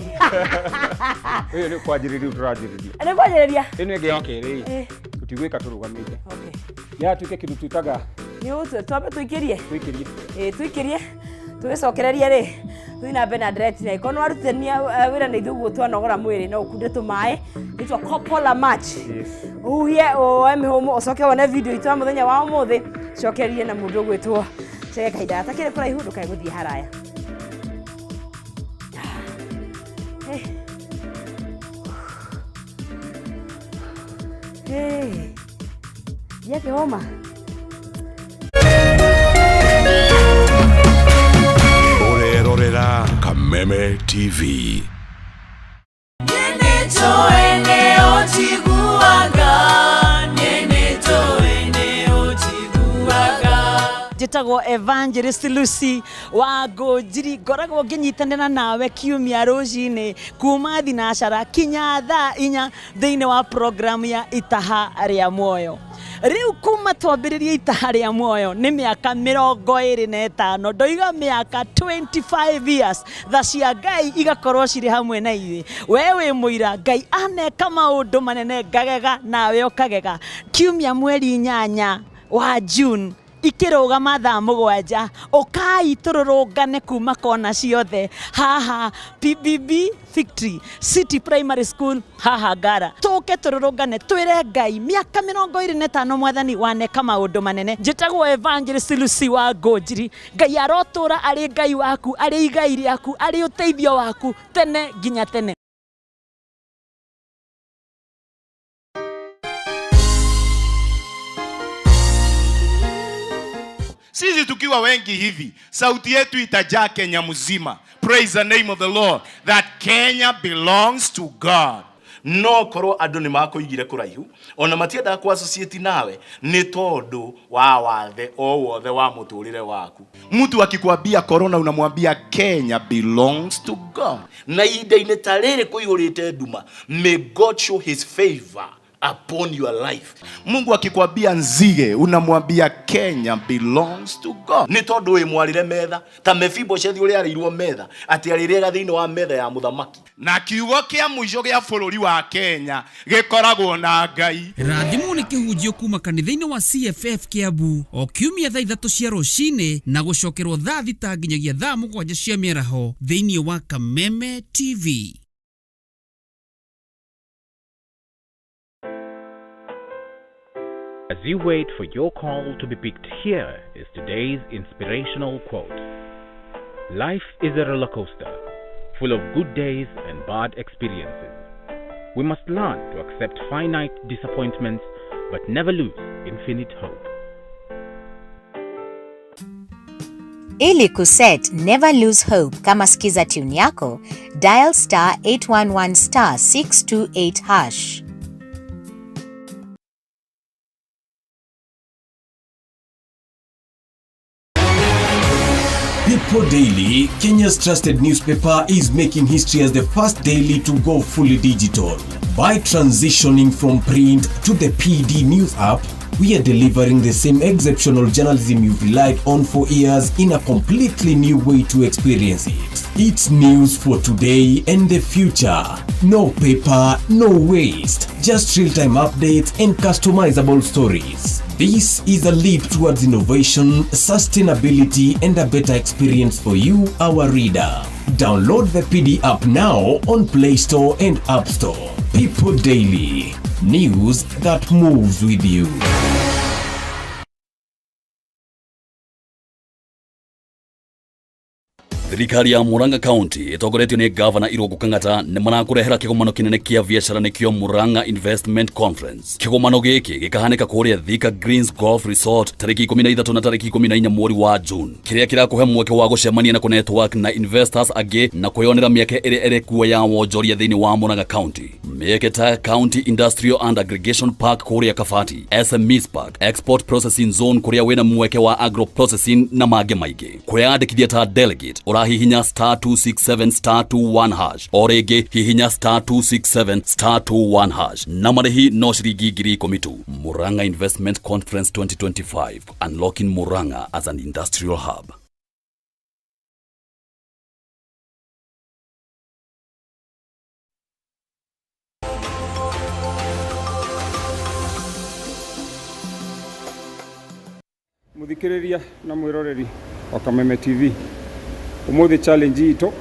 Ĩyo nĩ kwanjĩrĩria tũranjĩrĩria. Nĩ kwanjĩrĩria. Ĩno ĩngĩ ya kerĩ Ĩ. tũtigwĩka tũrũgamĩte. Okay. Yatuĩke kĩndũ twĩtaga Nĩ ũtue twambe tũikĩrie. tũikĩrie. Ĩĩ tũikĩrie. Tũgĩcokererie rĩ tũthiĩ na mbere na ndereti na ĩkorwo nĩ warutithania wĩra na ithuĩ ũguo twanogora mwĩrĩ no ũkunde tũmaĩ ĩtwa Coppola match. Yes. Uhuhie woe mĩhũmũ ũcoke wone video itũ ya mũthenya wa ũmũthĩ cokererie na mũndũ ũgwĩtwo Chege kahinda gatakĩrĩ kũraihu ndũkae gũthiĩ haraya. Eh. Hey. Ndiakĩhũma. Ũrerorera Kameme TV. Njĩtagwo Evangelist Lucy wa Ngũnjiri, ngoragwo ngĩnyitanĩra nawe kiumia rũcinĩ kuma thinacara kinya thaa 4 thĩinĩ wa program ya Itaha rĩa Muoyo. Rĩu kuma twambĩrĩrie Itaha rĩa Muoyo nĩ mĩaka 25, ndoiga mĩaka 25 years, tha cia Ngai igakorwo cirĩ hamwe na ithuĩ. We wĩ mũira, Ngai aneka maũndũ manene ngagega nawe ũkagega. Kiumia mweri 8 wa June ikĩrũgama thaa 7, ũkai tũrũrũngane kuma kona ciothe haha PBB Victory City Primary School haha Ngara, tũke tũrũrũngane twĩre Ngai mĩaka 25 mwathani waneka maũndũ manene. Njĩtagwo Evangelist Lucy wa Ngũnjiri. Ngai arotũra arĩ Ngai waku, arĩ igai rĩaku, arĩ ũteithio waku tene nginya tene. Sisi tukiwa wengi hivi, sauti yetu itajaa Kenya mzima. Praise the name of the Lord that Kenya belongs to God. No korwo andũ nĩ makũigire kũraihu ona matiendaga kũ associate nawe nĩ tondũ wa wathe o wothe wa mũtũrĩre waku. Mtu akikwambia corona unamwambia Kenya belongs to God. Na ihinda-inĩ ta rĩrĩ kũihũrĩte nduma, may God show his favor upon your life. Mungu akikwambia nzige unamwambia Kenya belongs to God. Nĩ tondũ wĩ mwarĩre metha ta Mefiboshethi ũrĩa arĩirwo metha atĩ arĩrĩaga thĩinĩ wa metha ya mũthamaki. Na kiugo kĩa mũico gĩa bũrũri wa Kenya gĩkoragwo na Ngai. Rathimwo nĩ kĩhunjio kuma kanitha-inĩ wa CFF Kiambu o kiumia thaa 3 cia rũcinĩ na gũcokerwo thaa 6 nginyagia thaa 7 cia mĩaraho thĩinĩ wa Kameme TV. As you wait for your call to be picked, here is today's inspirational quote. Life is a roller coaster, full of good days and bad experiences. We must learn to accept finite disappointments but never lose infinite hope. Ili kuset Never Lose Hope kama skiza tune yako, dial star 811 star 628 hash. People Daily, Kenya's trusted newspaper, is making history as the first daily to go fully digital. By transitioning from print to the PD News app, we are delivering the same exceptional journalism you've relied on for years in a completely new way to experience it. It's news for today and the future. No paper, no waste, just real time updates and customizable stories. This is a leap towards innovation, sustainability, and a better experience for you, our reader. Download the PD app now on Play Store and App Store. People Daily, news that moves with you. Thirikari ya Murang'a County ĩtongoretio nĩ gavana Irũngũ Kang'ata nĩ marakũrehera kĩgomano kĩnene kĩa biacara nĩkĩo Murang'a Investment Conference. Kĩgomano gĩkĩ gĩkahanĩka kũrĩa Thika Greens Golf Resort tarĩki 13 na tarĩki 14 mweri wa June, kĩrĩa kĩrakũhe mweke wa gũcemania na kũnetwork na investors angĩ na kwĩyonera mĩeke ĩrĩa ĩrĩ kuo ya wonjoria thĩinĩ wa Murang'a County. Mĩeke ta County Industrial and Aggregation Park kũrĩa Kabati, SMEs Park, Export Processing Zone kũrĩa wĩna mweke wa agro processing na mangĩ maingĩ. Kwĩyandĩkithia ta delegate ũrahihinya star 267 star 21 hash o rĩngĩ hihinya star 267 star 21 hash na marĩhi no ciringi 10,000 tu. Murang'a Investment Conference 2025, unlocking Murang'a as an industrial hub. Muthikiriria na mwiroreri wa Kameme TV, umuthi challenge itũ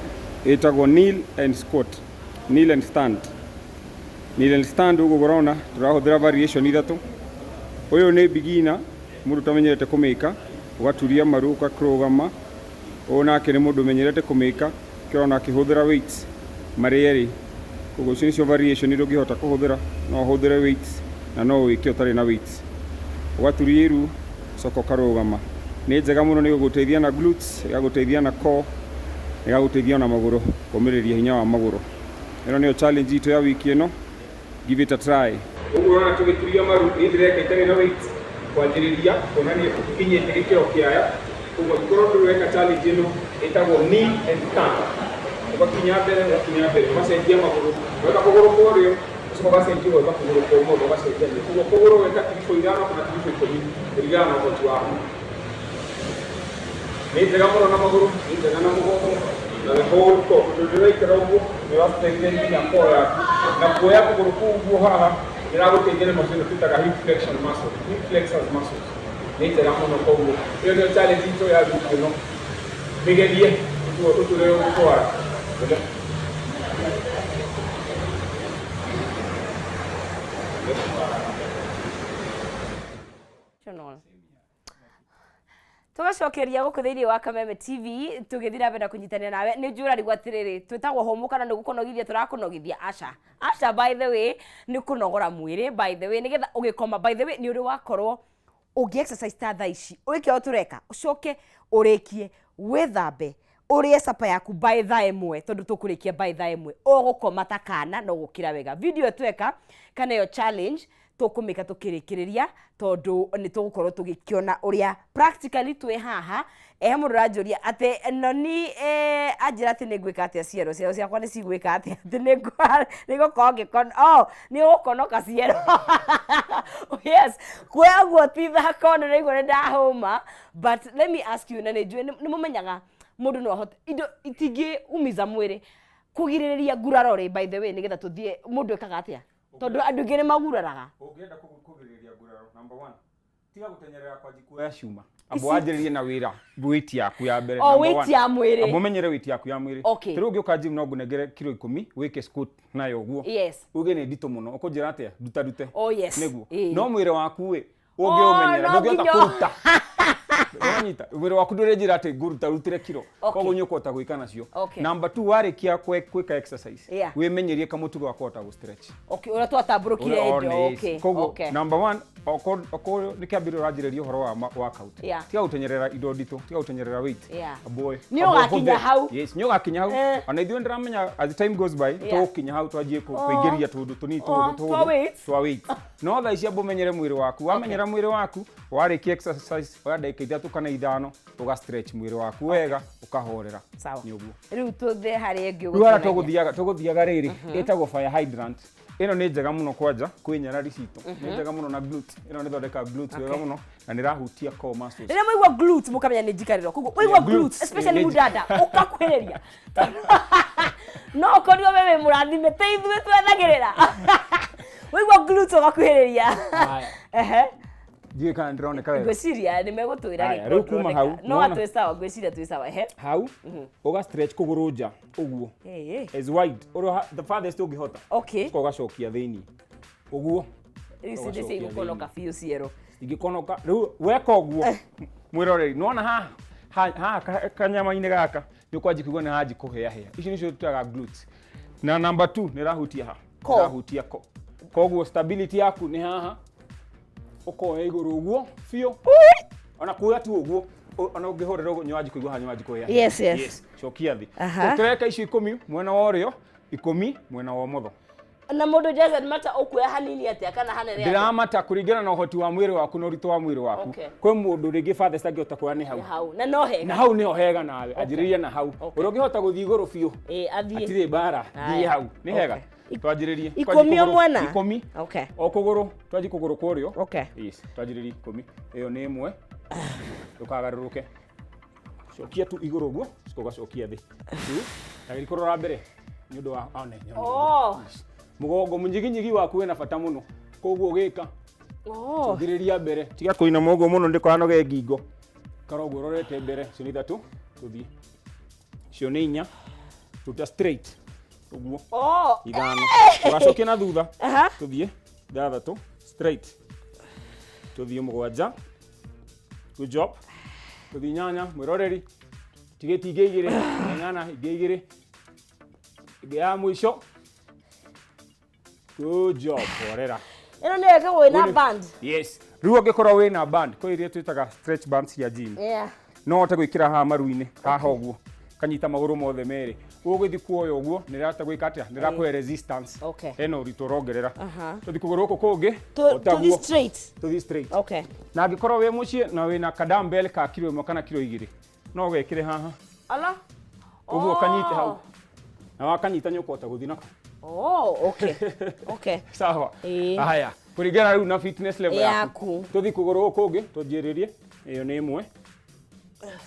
ĩtagwo kneel and squat, kneel and stand. Kneel and stand ũguo ũrona tũrahũthĩra variation ithatũ. Ũyũ nĩ beginner, mũndũ ũtamenyerete kũmĩka, ũgaturia maru ũkarũgama. Ũyũ nake nĩ mũndũ ũmenyerete kũmĩka, kĩrona akĩhũthĩra weights marĩ erĩ. Koguo icio nĩcio variation iria ũngĩhota kũhũthĩra, no ũhũthĩre weights na no wĩke ũtarĩ na weights. Ũgaturia iru, ũgacoka ũkarũgama. Nĩ njega mũno, nĩ gũgũteithia na glutes, ĩgagũteithia na core, ĩgagũteithia ona magũrũ, kũmĩrĩria hinya wa magũrũ. Ĩno nĩyo challenge itũ ya wiki ĩno, give it a try. Ũguo ũrona tũgĩturia maru, niĩ ndĩreka itarĩ na weight, kwanjĩrĩria kuonania ũkinyĩte gĩkĩro kĩaya. Koguo angĩkorwo ndũrĩ weka challenge ĩno ĩtagwo kneel and stand, ũgakinya mbere, ũgakinya mbere, ũgacenjia magũrũ, weka kũgũrũ kwa ũrĩo, ũgacoka ũgacenjia ũgeka kũgũrũ kwa ũmotho, ũgacenjania. Koguo kũgũrũ weka tiribũ 5 kana tiribũ 10 kũringana na ũhoti waku. Nĩ njega mũno na magũrũ, nĩ njega na mũgongo na the whole core, tondũ ndĩraikara ũguo nĩ ũrastrengthen nginya core yaku, na kuoya kũgũrũ kũu ũguo haha nĩragũteithia na muscle ĩno twĩtaga hip flexion muscle, hip flexors muscles. Nĩ njega mũno. Koguo ĩyo nĩyo challenge itũ ya wiki ĩno, mĩgerie ũtũre ũgũtwara. Tũgacokeria gũkũ thĩinĩ wa Kameme TV tũgĩthiĩ na mbere na kũnyitanĩra nawe. Nĩ njũĩ ũrarigwo atĩrĩrĩ, twĩtagwo hũmũ kana nĩ gũkũnogithia tũrakũnogithia? Aca, aca, by the way nĩ kũnogora mwĩrĩ, by the way nĩgetha ũgĩkoma, by the way nĩ ũrĩ wakorwo ũngĩ exercise ta thaa ici ũgĩke o tũreka, ũcoke ũrĩkie wĩthambe, ũrĩe capa yaku by thaa 1, tondũ tũkũrĩkia by thaa 1, ũgũkoma ta kana na ũgũkĩra wega. Video tweka kana ĩyo challenge tũkũmĩka tũkĩrĩkĩrĩria, tondũ nĩ tũgũkorwo tũgĩkĩona ũrĩa practically twĩ haha. He mũndũ ũranjũria atĩ noni anjĩra atĩ nĩ ngwĩka atĩa ciero ciero ciakwa nĩ cigwĩka atĩa, atĩ nĩ ngũkorwo ngĩkon, oh, nĩ ũgũkonoka ciero. Yes, kuoya guo ti thako, nĩ ũraigua nĩ ndahũma. But let me ask you, na nĩ njũĩ nĩ mũmenyaga mũndũ no ahote indo itingĩumiza mwĩrĩ kũgirĩrĩria nguraro rĩ, by the way nĩgetha tũthiĩ, mũndũ ekaga atĩa, tondũ andũ aingĩ nĩ maguraraga? Ũngĩenda kũgirĩrĩria nguraro, number one, tiga gũtenyerera kwanji kuoya cuma, amba wanjĩrĩrie na wĩra weight yaku ya mbere. O, number weight one. ya mwĩrĩ. Amba ũmenyere weight yaku ya mwĩrĩ. Ta rĩu ũngĩũka gym no ngũnengere kiro 10 wĩke squat nayo ũguo, uge nĩ nditũ mũno, ũkũnjĩra atĩa nduta ndute. Oh, yes. Nĩguo. Ĩĩ. No mwĩrĩ waku ĩ, ũngĩũmenyera no ndũngĩhota nginya kũruta. Wanyita mwĩrĩ waku ndũrĩnjĩra atĩ ngũruta rutire kiro. Okay. Koguo nĩ ũkũhota gwĩka nacio. Okay. Number 2, warĩkia gwĩka exercise, wĩmenyerie kamũtugo ga kũhota gũ stretch. Okay, ũrĩa twatambũrũkire Ũrĩa- indo. oh, Okay. Koguo Okay. number 1, okorwo nĩ kĩambĩrĩria ũranjĩrĩria ũhoro wa workout, tiga gũtenyerera indo nditũ, tiga gũtenyerera weight. Aboy. Nĩ ũgakinya hau. Yes, nĩ ũgakinya hau. Ona ithuĩ ndĩramenya as time goes by, tũgũkinya hau twanjie kũingĩria tũndũ tũnini, tũndũ twa tũndũ weights. twa weight. No thaa ici amba ũmenyere mwĩrĩ waku. Wamenyera mwĩrĩ waku, warĩkia exercise, oya ndagĩka 3 kana 5, ũga stretch mwĩrĩ waku wega, ũkahorera. Sawa. Nĩ ũguo. Rĩu tũthĩ harĩa ĩngĩ Rĩu harĩa ũgũtuonagia. tũgũthiaga rĩrĩ, ĩtagwo fire hydrant. Ĩno nĩ njega mũno kwanja kwĩ nyarari citũ. Nĩ njega mũno na glute. Ĩno nĩ thondeka glutes wega mũno na nĩ ĩrahutia core muscles. Rĩrĩa mwaigua glutes mũkamenya nĩ njikarĩro. Koguo waigua Yeah, glutes, glutes, especially nĩ mũdada, ũkakuhĩrĩria. No ũkorirwo we wĩ mũrathime, ti ithuĩ twethagĩrĩra. Waigua glutes ũgakuhĩrĩria. Haya. Ehe. Ndiũĩ kana ndĩroneka wega. Ngwĩciria nĩ megũtwĩra Haya, gĩkorwo rĩu kuma hau, ndĩroneka. No nĩwona? twĩ sawa, ngwĩciria twĩ sawa. Ehe. Hau ũga stretch kũgũrũ nja ũguo, Ĩĩ. as wide ũrĩa the farthest ũngĩhota. Ũcoka ũgacokia thĩinĩ ũguo. Rĩu ici nĩ Ũgacokia cia igũkonoka thĩinĩ. biũ cierũ. Ingĩkonoka rĩu weka ũguo, mwĩroreri, nĩwona haha haha kanyama-inĩ gaka nĩ ũkwanji kũigua nĩ hanji kũhĩahĩa. Icio nĩcio tũtaga glutes. Na number 2 nĩ ĩrahutia ha? Core. Ĩrahutia core. Koguo stability yaku nĩ haha, ũkoya igũrũ ũguo biũ, ona kuoya tu ũguo, ona ũngĩhũrĩra ũguo nĩwanji kũigua haha nĩwanji kũhĩa. Yes. Cokia thĩ. Aha. Tũreka icio 10 mwena wa ũrĩo, 10 mwena wa ũmotho. Na mũndũ doesn't matter ũkuoya hanini atĩa kana hanene atĩa. Ndĩramata kũringana na ũhoti wa mwĩrĩ waku na ũritũ wa mwĩrĩ waku. Okay. Kwĩ mũndũ rĩngĩ farthest angĩhota kuoya nĩ hau. Nĩ hau. Na no hega. Na hau nĩho hega nawe, anjĩrĩria na hau. Ũrĩa ũngĩhota gũthiĩ igũrũ biũ, Ĩĩ, athiĩ. hatirĩ mbara, thiĩ Haya. hau nĩ hega. Twanjĩrĩrie. 10 o mwena? 10. Okay. O kũgũrũ, twanji kũgũrũ kwa ũrĩo. Okay. Yes, twanjĩrĩrie 10. Ĩyo nĩ ĩmwe, ndũkagarũrũke, cokia tu igũrũ ũguo, coka ũgacokia thĩ. Two. Na kũrora mbere nĩ ũndũ wa one. Oh. Mũgongo mũnyiginyigi waku wĩna bata mũno, koguo ũgĩka cũthĩrĩria mbere, tiga kũinama ũguo mũno ndĩkanoge ngingo, kara ũguo ũrorete mbere. Icio nĩ 3, tũthiĩ. Icio nĩ 4, ruta straight ũguo. Oh. 5, ũgacokia na thutha. Tũthiĩ 6, straight, tũthiĩ 7, good job. Tũthiĩ 8, mwĩroreri, tigĩti ingĩ 2, 8 ingĩ 2, ĩngĩ ya mũico, good job, horera. Ĩno nĩyo ĩkagwo ĩna band. Yes, rĩu ũngĩkorwo wĩna band, kwĩ iria twĩtaga stretch bands cia gym, no ũhote gwĩkĩra haha maru-inĩ haha ũguo, kanyita magũrũ mothe merĩ, ũgũgĩthiĩ kuoya ũguo nĩ ĩrahota gwĩka atĩa? Nĩ ĩrakũhe resistance. Hena ũritũ ũrongerera. Tũthiĩ kũgũrũ gũkũ kũngĩ. O taguo. Tũthiĩ straight. Tũthiĩ straight. Okay. Na angĩkorwo wĩ mũciĩ na wĩna kadambel ka kiro 1 kana kiro 2, no wekĩre haha Ala. ũguo, ũkanyite hau, na wakanyita nĩ ũkũhota gũthiĩ nako. Oh, okay. Okay. Sawa. Ĩĩ. Haya, kũringana rĩu na fitness level yaku, Yaku. tũthiĩ kũgũrũ gũkũ kũngĩ, tũnjĩrĩrie. Ĩyo nĩ ĩmwe.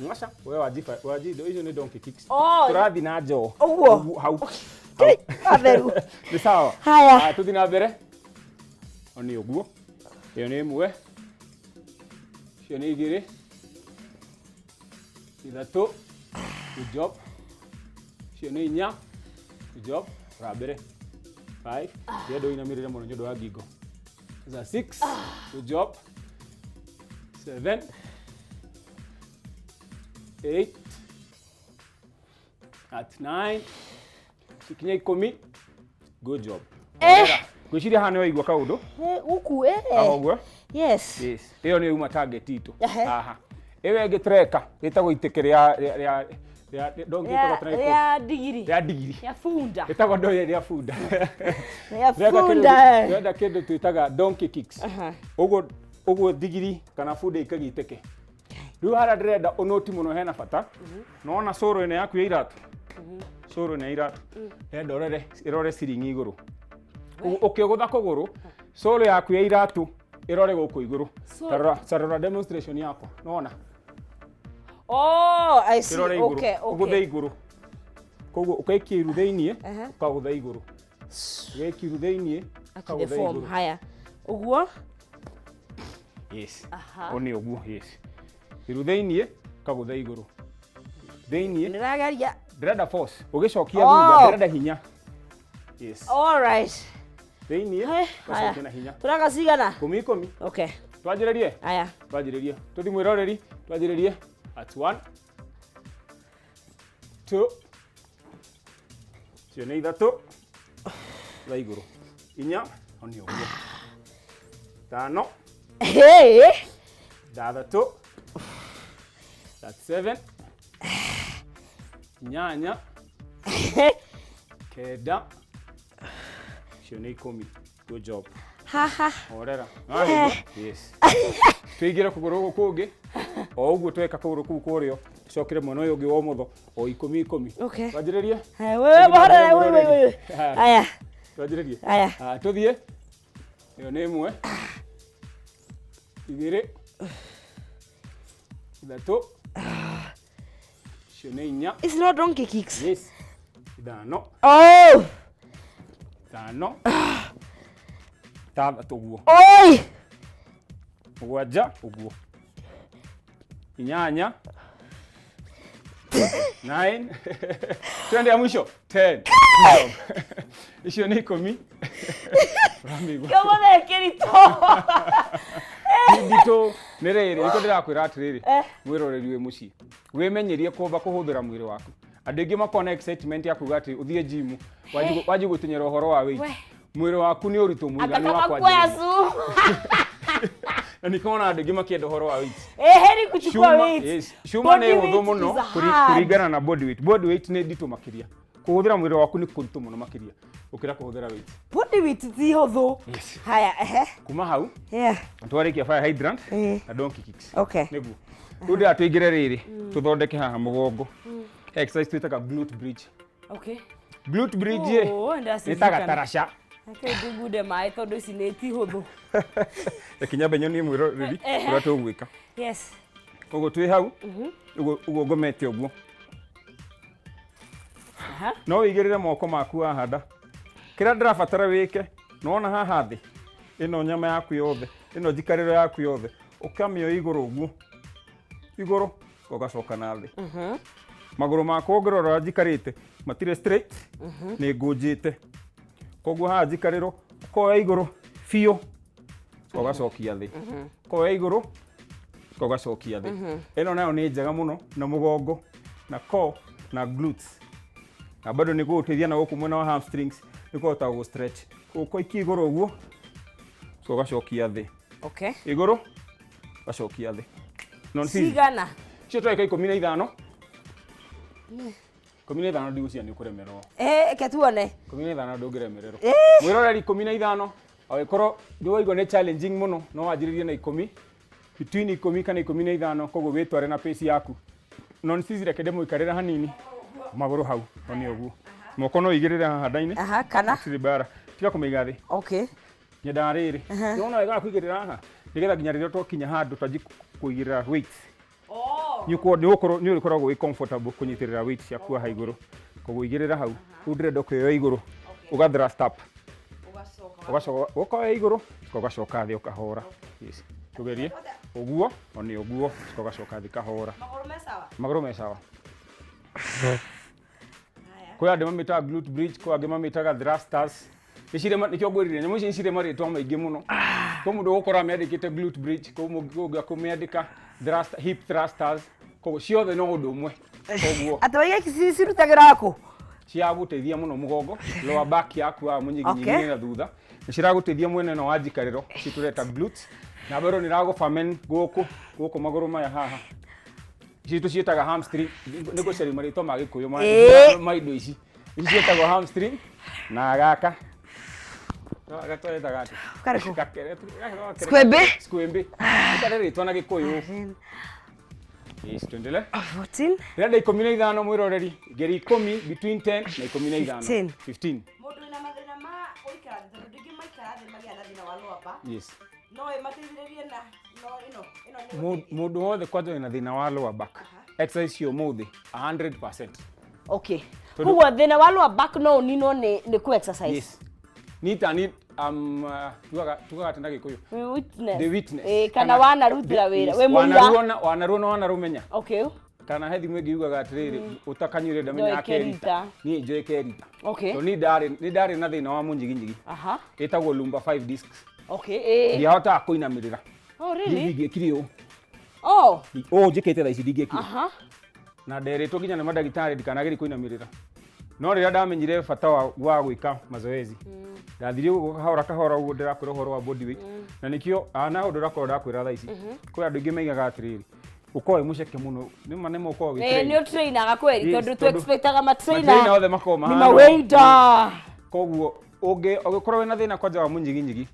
Ngaca, we wanji wanji icio nĩ donkey kicks. Oh. Tũrathiĩ na njoo. Ũguo. Hau. Atheru. Nĩ sawa. Haya. Haya, tũthiĩ na mbere. O nĩ ũguo. Ĩyo nĩ ĩmwe. Icio nĩ 2. 3. Good job. Icio nĩ 4. Good job. Ra mbere. 5. Ndĩrenda ũinamĩrĩre mũno nĩ ũndũ wa ngingo. Za 6. Good job. 7. 8. At 9. Cikinya 10. Good job. Ngwĩciria haha nĩ waigua kaũndũ. Gũkũ eh. Haha ũguo. Yes. Yes. Ĩyo nĩ yuma target itũ. Ehe. Haha. Ĩyo ĩngĩ tũreka ĩtagwo itĩkĩ rĩa rĩa rĩa rĩa donkey, ĩtagwo tũreka- Rĩa ndigiri. Rĩa ndigiri. Rĩa bunda. Ĩtagwo ndoyo rĩa bunda. Rĩa Tũreka kĩndũ- bunda. Tũrenda kĩndũ twĩtaga donkey kicks. Ũguo ũguo ndigiri kana bunda ikagia iteke. Rĩu harĩa ndĩrenda ũnoti mũno hena bata. Nona cũrũ ĩno yaku ya iratũ. Cũrũ ĩno ya iratũ. Ndĩrenda ũrore ĩrore ciringi igũrũ. Ũguo ũkĩgũtha kũgũrũ, cũrũ yaku ya iratũ ĩrore gũkũ igũrũ. Sole. Tarora demonstration yakwa. Nona. Oh, I see. Ĩrore igũrũ. Okay, Ũgũthe okay. igũrũ. Koguo ũkaikia iru thĩiniĩ, Aha. ũkagũtha igũrũ. Ũgaikia iru thĩiniĩ, The ũkagũtha form. igũrũ. Haya. Ũguo. Yes. Aha. Ũũ nĩ ũguo, yes. Iru thĩiniĩ, ũkagũtha igũrũ. Thĩiniĩ. Ndĩrageria. Ndĩrenda force. Ũgĩcokia Oh. thutha, ndĩrenda hinya. Yes. All right. Thĩiniĩ, Haya. ũgacokia na hinya. Tũraka cigana? 10 10. Okay. Twanjĩrĩrie? Aya. Twanjĩrĩrie. Tũthi mwĩroreri, twanjĩrĩrie. At 1 2 icio nĩ ithatũ tha igũrũ inya o nĩ ũguo tano Hey. ithathatũ, that's 7 inyanya kenda icio nĩ 10. Good job. Haha. Horera. Wahĩgwo? Yes. Tũingĩre kũgũrũ gũkũ kũngĩ o ũguo tweka kũgũrũ kũu kũrĩo tũcokere mwena ũyũ ũngĩ wa ũmotho o 10 10. Okay. Twanjĩrĩrie? Haya, wewe horera, wewe wewe. Aya. Twanjĩrĩrie? Aya. Haya, tũthiĩ. Ĩyo nĩ 1 2 3 icio nĩ 4. It's not donkey kicks. Yes. 5. Oh. 5 6 ũguo. Oi. 7 ũguo. 8 9 twende ya mwisho 10. Icio nĩ 10. Ũramĩigua? Kĩmũthee kĩritũ. Nditũ nĩ rĩrĩ nĩkĩo ndĩrakwĩra atĩrĩrĩ Eh. mwĩroreri wĩ mũciĩ wĩmenyerie kũmba kũhũthĩra mwĩrĩ waku. Andũ aingĩ makoragwo na excitement ya kuga atĩ ũthiĩ gym wanjie gũteng'era ũhoro wa weight. We. Mwĩrĩ waku nĩ ũritũ mũiganu wa Akataka kuoya kwanjĩrĩria. su. Na nĩkĩo andũ aingĩ makĩenda ũhoro wa weight. Eh, heri kuchukua Cuma, weight. yes. Cuma nĩ Body hũthũ weight mũno is hard. kũringana na body weight. Body weight nĩ nditũ makĩria. Kũhũthĩra mwĩrĩ waku nĩ kũritũ mũno makĩria gũkĩra kũhũthĩra weight. Body weight ti hũthũ. Yes. Haya, ehe. Kuma hau Yeah. twarĩkia fire hydrant Eh. na donkey kicks. Okay. Nĩguo. Rĩu ndĩra tũingĩre rĩrĩ tũthondeke haha mũgongo. Exercise twĩtaga glute bridge. Okay. Glute bridge ĩ Oh, nĩ ta ndacirikana. gataraca. Reke ndungunde maĩ tondũ ici nĩ ti hũthũ. Reke nyambe nyonie mwĩroreri Ehe. ũrĩa tũgwĩka. Yes. Koguo twĩ hau ũguo ũguo ngomete ũguo. Aha. No wĩigĩrĩre moko maku haha nda. Kĩrĩa ndĩrabatara wĩke, nĩwona haha thĩ, ĩno nyama yaku yothe, ĩno njikarĩro yaku yothe, ũkamĩoya igũrũ ũguo, igũrũ, ũgacoka na thĩ. Magũrũ makwa ũngĩrora ũrĩa njikarĩte, matirĩ straight, nĩ ngũnjĩte. Koguo haha njikarĩro, ũkoya igũrũ biũ, ũgacokia thĩ. Ũkoya igũrũ, ũgacokia thĩ. Ĩno nayo nĩ njega mũno na mũgongo, na core, na glutes. Na bado nĩ gũgũteithia na gũkũ mwena wa hamstrings, nĩ kũhota gũ stretch. Ũkoikia igũrũ ũguo, ũgacokia thĩ. Okay. Igũrũ, ũgacokia thĩ. Non Cigana. Icio tweka 15. 15 ndigũcia nĩ ũkũremererwo. Eh, reke tuone. 15 ndũngĩremererwo. Eh. Mwĩroreri 15 angĩkorwo ndũraigua nĩ challenging mũno no wanjĩrĩrie na 10 between 10 kana 15 koguo wĩtware na pace yaku. Non sisi reke ndĩmũikarĩre hanini magũrũ hau no nĩ ũguo. Moko no ũigĩrĩre haha nda-inĩ. Aha, kana Gũtirĩ mbara. Tiga kũmĩiga thĩ. Okay. Nyendaga rĩrĩ. Nĩwona wega wa kũigĩrĩra haha nĩgetha nginya rĩrĩa twakinya handũ twanjie kũigĩrĩra weight. Nĩ ũrĩkoragwo wĩ comfortable kũnyitĩrĩra weight ciaku haha igũrũ. Koguo igĩrĩra hau. Rĩu ndĩrenda ũkĩoya igũrũ ũga thrust up. Ũgacoka ũkoya igũrũ ũgacoka thĩ ũkahora. Yes. Tũgerie ũguo o nĩ ũguo ũgacoka thĩ kahora. Magũrũ me sawa? Magũrũ me sawa. Kwĩ andũ mamĩtaga glute bridge, kwĩ angĩ mamĩtaga thrusters. Nĩcirĩ nĩkĩo ngwĩrire nyamũ ici nĩcirĩ marĩtwa maingĩ mũno. Kwĩ mũndũ ũgũkora amĩandĩkĩte glute bridge, kwĩ mũndũ ũngĩ akũmĩandĩka thrust, hip thrusters. Koguo ciothe no ũndũ ũmwe. Koguo Atĩ waiga ici cirutagĩra kũ? ciragũteithia mũno mũgongo, lower back yaku haha mũnyiginyigi Okay. na thutha. Nĩ ciragũteithia mwena ĩno wa njikarĩro, ici tũreta glutes. Na bado nĩ iragũbamen gũkũ, gũkũ magũrũ maya haha. Ici tũciĩtaga hamstring, nĩ gũcaria marĩtwa ma Gĩkũyũ Ĩĩ. ma indo ici. Ici ciĩtagwo hamstring na gaka. Gatwetaga atĩa? Karĩkũ? Squimby? Squimby. Karĩ rĩtwa na Gĩkũyũ. Yes, tuendelee. 14. Ndĩrenda 15 mwĩroreri, ngeri 10 between 10 na 15. 15. 15. Mũndũ wĩna mathĩna ma gũikara thĩ tondũ ndingĩ maikara thĩ magĩa na thĩna wa lower back. Yes. No ĩmateithĩrĩrie na no ĩno ĩno nĩ Mũndũ wothe kwanja wĩna thĩna wa lower back. Exercise cia ũmũthĩ 100%. Okay. Tondũ- Koguo thĩna wa lower back no ũninwo nĩ kũ exercise. Yes. Ni tani tugaga atĩ na Gĩkũyũ. Wĩ witness. The witness. Ĩĩ, kana wanarutĩra wĩra. Yes, Wĩ mũira. wanaruo na wanarũmenya. Okay. Kana he thimũ ĩngĩ yugaga atĩrĩrĩ ũtakanyuire ndamenya Ndoĩ akerita. kerita. Niĩ njũĩ kerita. Okay. Tondũ niĩ ndarĩ na thĩna wa mũnyiginyigi. Aha. Ĩtagwo lumbar 5 discs. Okay. Ĩĩ. Ndiahotaga kũinamĩrĩra. Oh, really? Ndingĩekire ũũ. Oh. Ũũ njĩkĩte thaa ici ndingĩekire. Aha. Na nderĩtwo nginya nĩ mandagĩtarĩ ndikanagerie kũinamĩrĩra. No rĩrĩa ndamenyire bata wa gwĩka mazoezi, ndathire ũguo kahora kahora ũguo ndĩrakwĩra ũhoro wa body weight. Na nĩkĩo na ũndũ ũrakorwo ndakwĩra thaa ici. Kwĩ andũ aingĩ maigaga atĩrĩrĩ, ũkorwo wĩ mũceke mũno, nĩma nĩma ũkorwo Ĩĩ ũgĩ-train. nĩ ũtrainaga kweri Yes, tondũ tondũ tũ-expectaga matrainer matrainer othe makoragwo nĩ mahana ũũ. mawaiter. Koguo ũngĩkorwo wĩna thĩna kwanja wa mũnyiginyigi,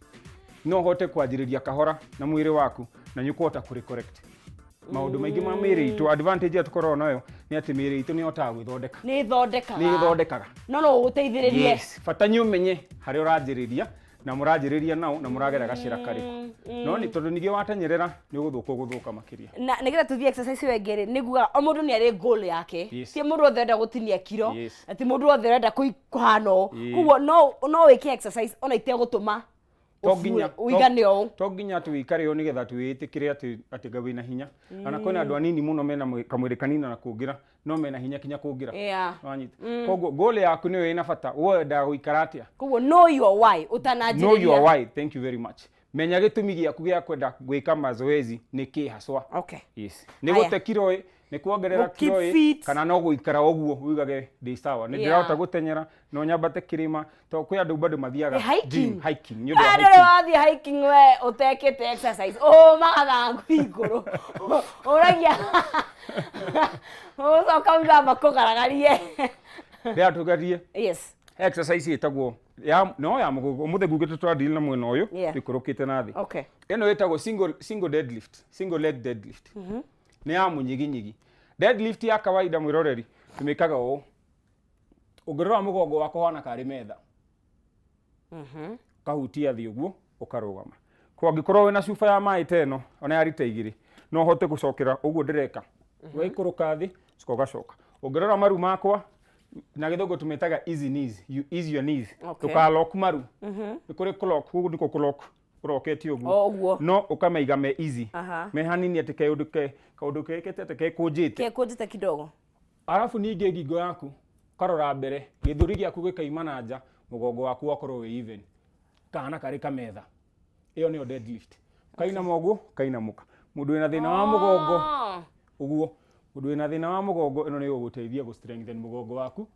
no ũhote kwanjĩrĩria kahora na mwĩrĩ waku na nĩ ũkũhota kũ correct maũndũ maingĩ ma mĩĩrĩ itũ. Advantage ĩrĩa tũkoragwo nayo nĩ atĩ mĩĩrĩ itũ nĩ ĩhotaga gwĩthondeka. Nĩ ĩthondekaga. Nĩ ĩthondekaga. No ũgũteithĩrĩrie. Yes, bata nĩ ũmenye harĩa ũranjĩrĩria na mũranjĩrĩria nao na mũragera gacĩra karĩkũ. No nĩ tondũ ningĩ watenyerera nĩ ũgũthũka ũgũthũka makĩria. Na nĩgetha tũthiĩ exercise ĩyo ĩngĩ rĩ, nĩ ngugaga o mũndũ nĩ arĩ goal yake. Ti mũndũ wothe ũrenda gũtinia kiro, na ti mũndũ wothe ũrenda kũhana ũũ. Koguo no wĩke exercise ona itegũtũma To nginya ũigane ũũ. To nginya atĩ wĩikare ũũ nĩgetha atĩ wĩĩtĩkĩre atĩ nga wĩna hinya. Ona kwĩna andũ anini mũno mena kamwĩrĩ kanini na kũngĩra no mena hinya kinya kũngĩra. Wanyita. Koguo goal yaku nĩyo ĩna bata. Wendaga gũikara atĩa? Koguo know your why ũtananjĩrĩria. Know your why. Thank you very much. Menya gĩtũmi gĩaku gĩa kwenda gwĩka mazoezi nĩ kĩ haswa. Okay. Yes. Nĩ gũte kiro ĩ, nĩ kuongerera Gũ keep kiro ĩ, fit. kana no gũikara ũguo uigage ndĩ sawa. Nĩ ndĩrahota gũtenyera, no nyambate kĩrĩma, tondũ kwĩ andũ bado mathiaga Ĩ, hiking. gym, hiking, nĩ ũndũ wa Andũ hiking. rĩ wathiĩ hiking we ũtekĩte exercise ũmaga thangu igũrũ ũragia ũcoka uga makũgaragarie. Rĩrĩa tũgerie Yes. Exercise ĩtagwo ya no ya mũgongo. Ũmũthĩ ngugĩte tũradeal na mwena ũyũ tũikũrũkĩte na thĩ. Ĩno ĩtagwo single deadlift, single leg deadlift. Nĩ ya mũnyiginyigi. Deadlift ya kawaida mwĩroreri tũmĩkaga ũũ. Ũngĩrora mũgongo wakwa ũhana karĩ metha. Ũkahutia thĩ ũguo ũkarũgama. Kwa angĩkorwo wĩna cuba ya maĩ ta ĩno ona ya rita 2 no ũhote gũcokera ũguo ndĩreka. Ũgaikũrũka thĩ ũcoka ũgacoka. Ũngĩrora maru makwa na gĩthũngũ tũmĩtaga easy knees, you ease your knees. Ndũka lock maru. Nĩ kũrĩ kũ-lock, gũkũ nĩkuo kũ-lock ũrokete ũguo. O ũguo. No ũkamaiga me easy. Aha. Me hanini atĩ kaũndũ ke kaũndũ kekĩte atĩ kekũnjĩte. Kekũnjĩte kidogo. Arabu ningĩ ngingo yaku ũkarora mbere, gĩthũri gĩaku gĩkaima na nja, mũgongo waku ũgakorwo wĩ even. Kahana karĩ kametha. Ĩyo nĩyo deadlift. Ũkainama ũguo, ũkainamũka. Mũndũ wĩna thĩna wa mũgongo, ũguo. Mũndũ wĩna thĩna wa mũgongo, ĩno nĩ ĩgũgũteithia gũ strengthen mũgongo waku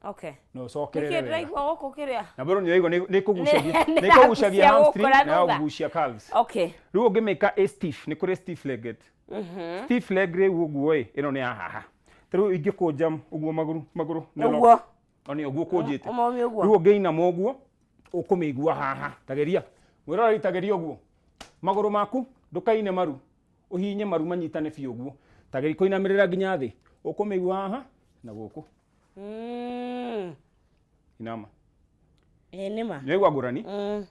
na ũcokerere Nĩkĩ wega. ndĩraigua gũkũ kĩrĩa? Na bado nĩ ũraigua nĩ kũgucagia Nĩ nĩ kũgucagia ĩragucia hamstring gũkũ na na thutha. kũgucia calves. Rĩu ũngĩmĩka ĩ stiff, nĩ kũrĩ stiff legged. Stiff leg rĩu ũguo ĩ, ĩno nĩ ya haha. Ta rĩu ingĩkũnja ũguo magũrũ magũrũ nĩ lock. Ũguo. O nĩ ũguo ũkũnjĩte. Ũmomie ũguo. Rĩu ũngĩinama ũguo, ũkũmĩigua haha. Tageria. Mwĩroreri tageria ũguo. Magũrũ maku ndũkaine maru. Ũhinye maru manyitane biũ ũguo. Tageria kũinamĩrĩra nginya thĩ. Ũkũmĩigua haha na gũkũ. Inama. Ĩĩ nĩma. Nĩ waigua ngũrani?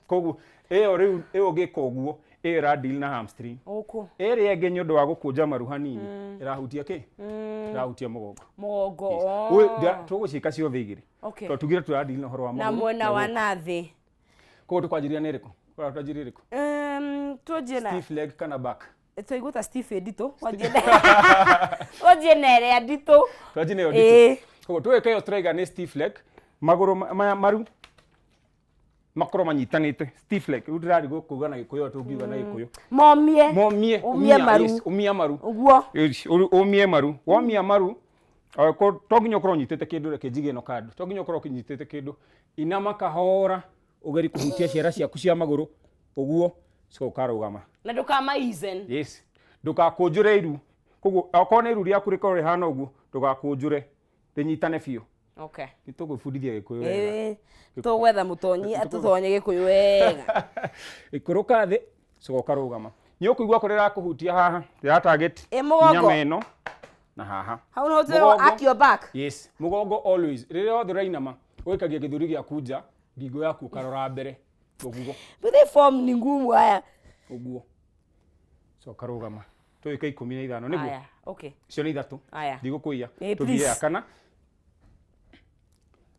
Koguo ĩyo rĩu ĩyo ũngĩka ũguo ĩyo ĩra deal na hamstring. Gũkũ. Ĩrĩa ĩngĩ nĩ ũndũ wa gũkũnja maru hanini ĩrahutia kĩ? Ĩrahutia mũgongo. Mũgongo. Tũgũciĩka ciothe igĩrĩ. Tondũ tugire tũra deal na ũhoro wa Na magũrũ mwena wa gũkũ. na thĩ. Koguo tũkwanjĩrĩria na ĩrĩkũ? Ũrenda twanjĩrĩrie ĩrĩkũ? Twanjie na Stiff leg kana back? Twaigua ta stiff ĩ nditũ. Twanjie na ĩrĩa nditũ. Twanjie na ĩyo nditũ. Koguo tũgĩka ĩyo tũraiga nĩ stiff leg. Magũrũ maya maru makorwo manyitanĩte stiff leg. Rĩu ndĩrarigwo kuuga na Gĩkũyũ ũrĩa tũngiuga na Gĩkũyũ. Momie. Momie. Ũmie maru. Yes, ũmia maru. Ũguo. Yes, ũmie maru. Womia maru, to nginya ũkorwo ũnyitĩte kĩndũ, reke njige ĩno kando. To nginya ũkorwo ũnyitĩte kĩndũ. Inama kahora, ũgerie kũhutia ciara ciaku cia magũrũ, ũguo, coka ũkarũgama. Na ndũkama easen. Yes. Ndũgakũnjũre iru. Koguo okorwo nĩ iru rĩaku rĩkorwo rĩhana ũguo, ndũgakũnjũre. Rĩnyitane biũ. Nĩ tũgwĩbundithia Gĩkũyũ wega. Ĩĩ. Tũgwetha mũtonyi atũtonye Gĩkũyũ wega. Ikũrũka thĩ, coka ũkarũgama. Nĩ ũkũigua kũrĩa ĩrakũhutia haha, ĩra target Ĩ, mũgongo. nyama ĩno na haha. Hau nĩho twĩrwo Mũgongo. arc your back. Yes, mũgongo always. Rĩrĩa wothe ũrainama, ũikagia gĩthũri gĩaku nja, ngingo yaku ũkarora mbere. Ũguo. But the form ni ngumu haya. Ũguo. Coka rũgama. Tũgĩka 15 nĩguo. Haya, okay. Icio nĩ ithatũ. Haya. Ndigũkũiya. Ĩ, Tũthiĩ ya please. kana.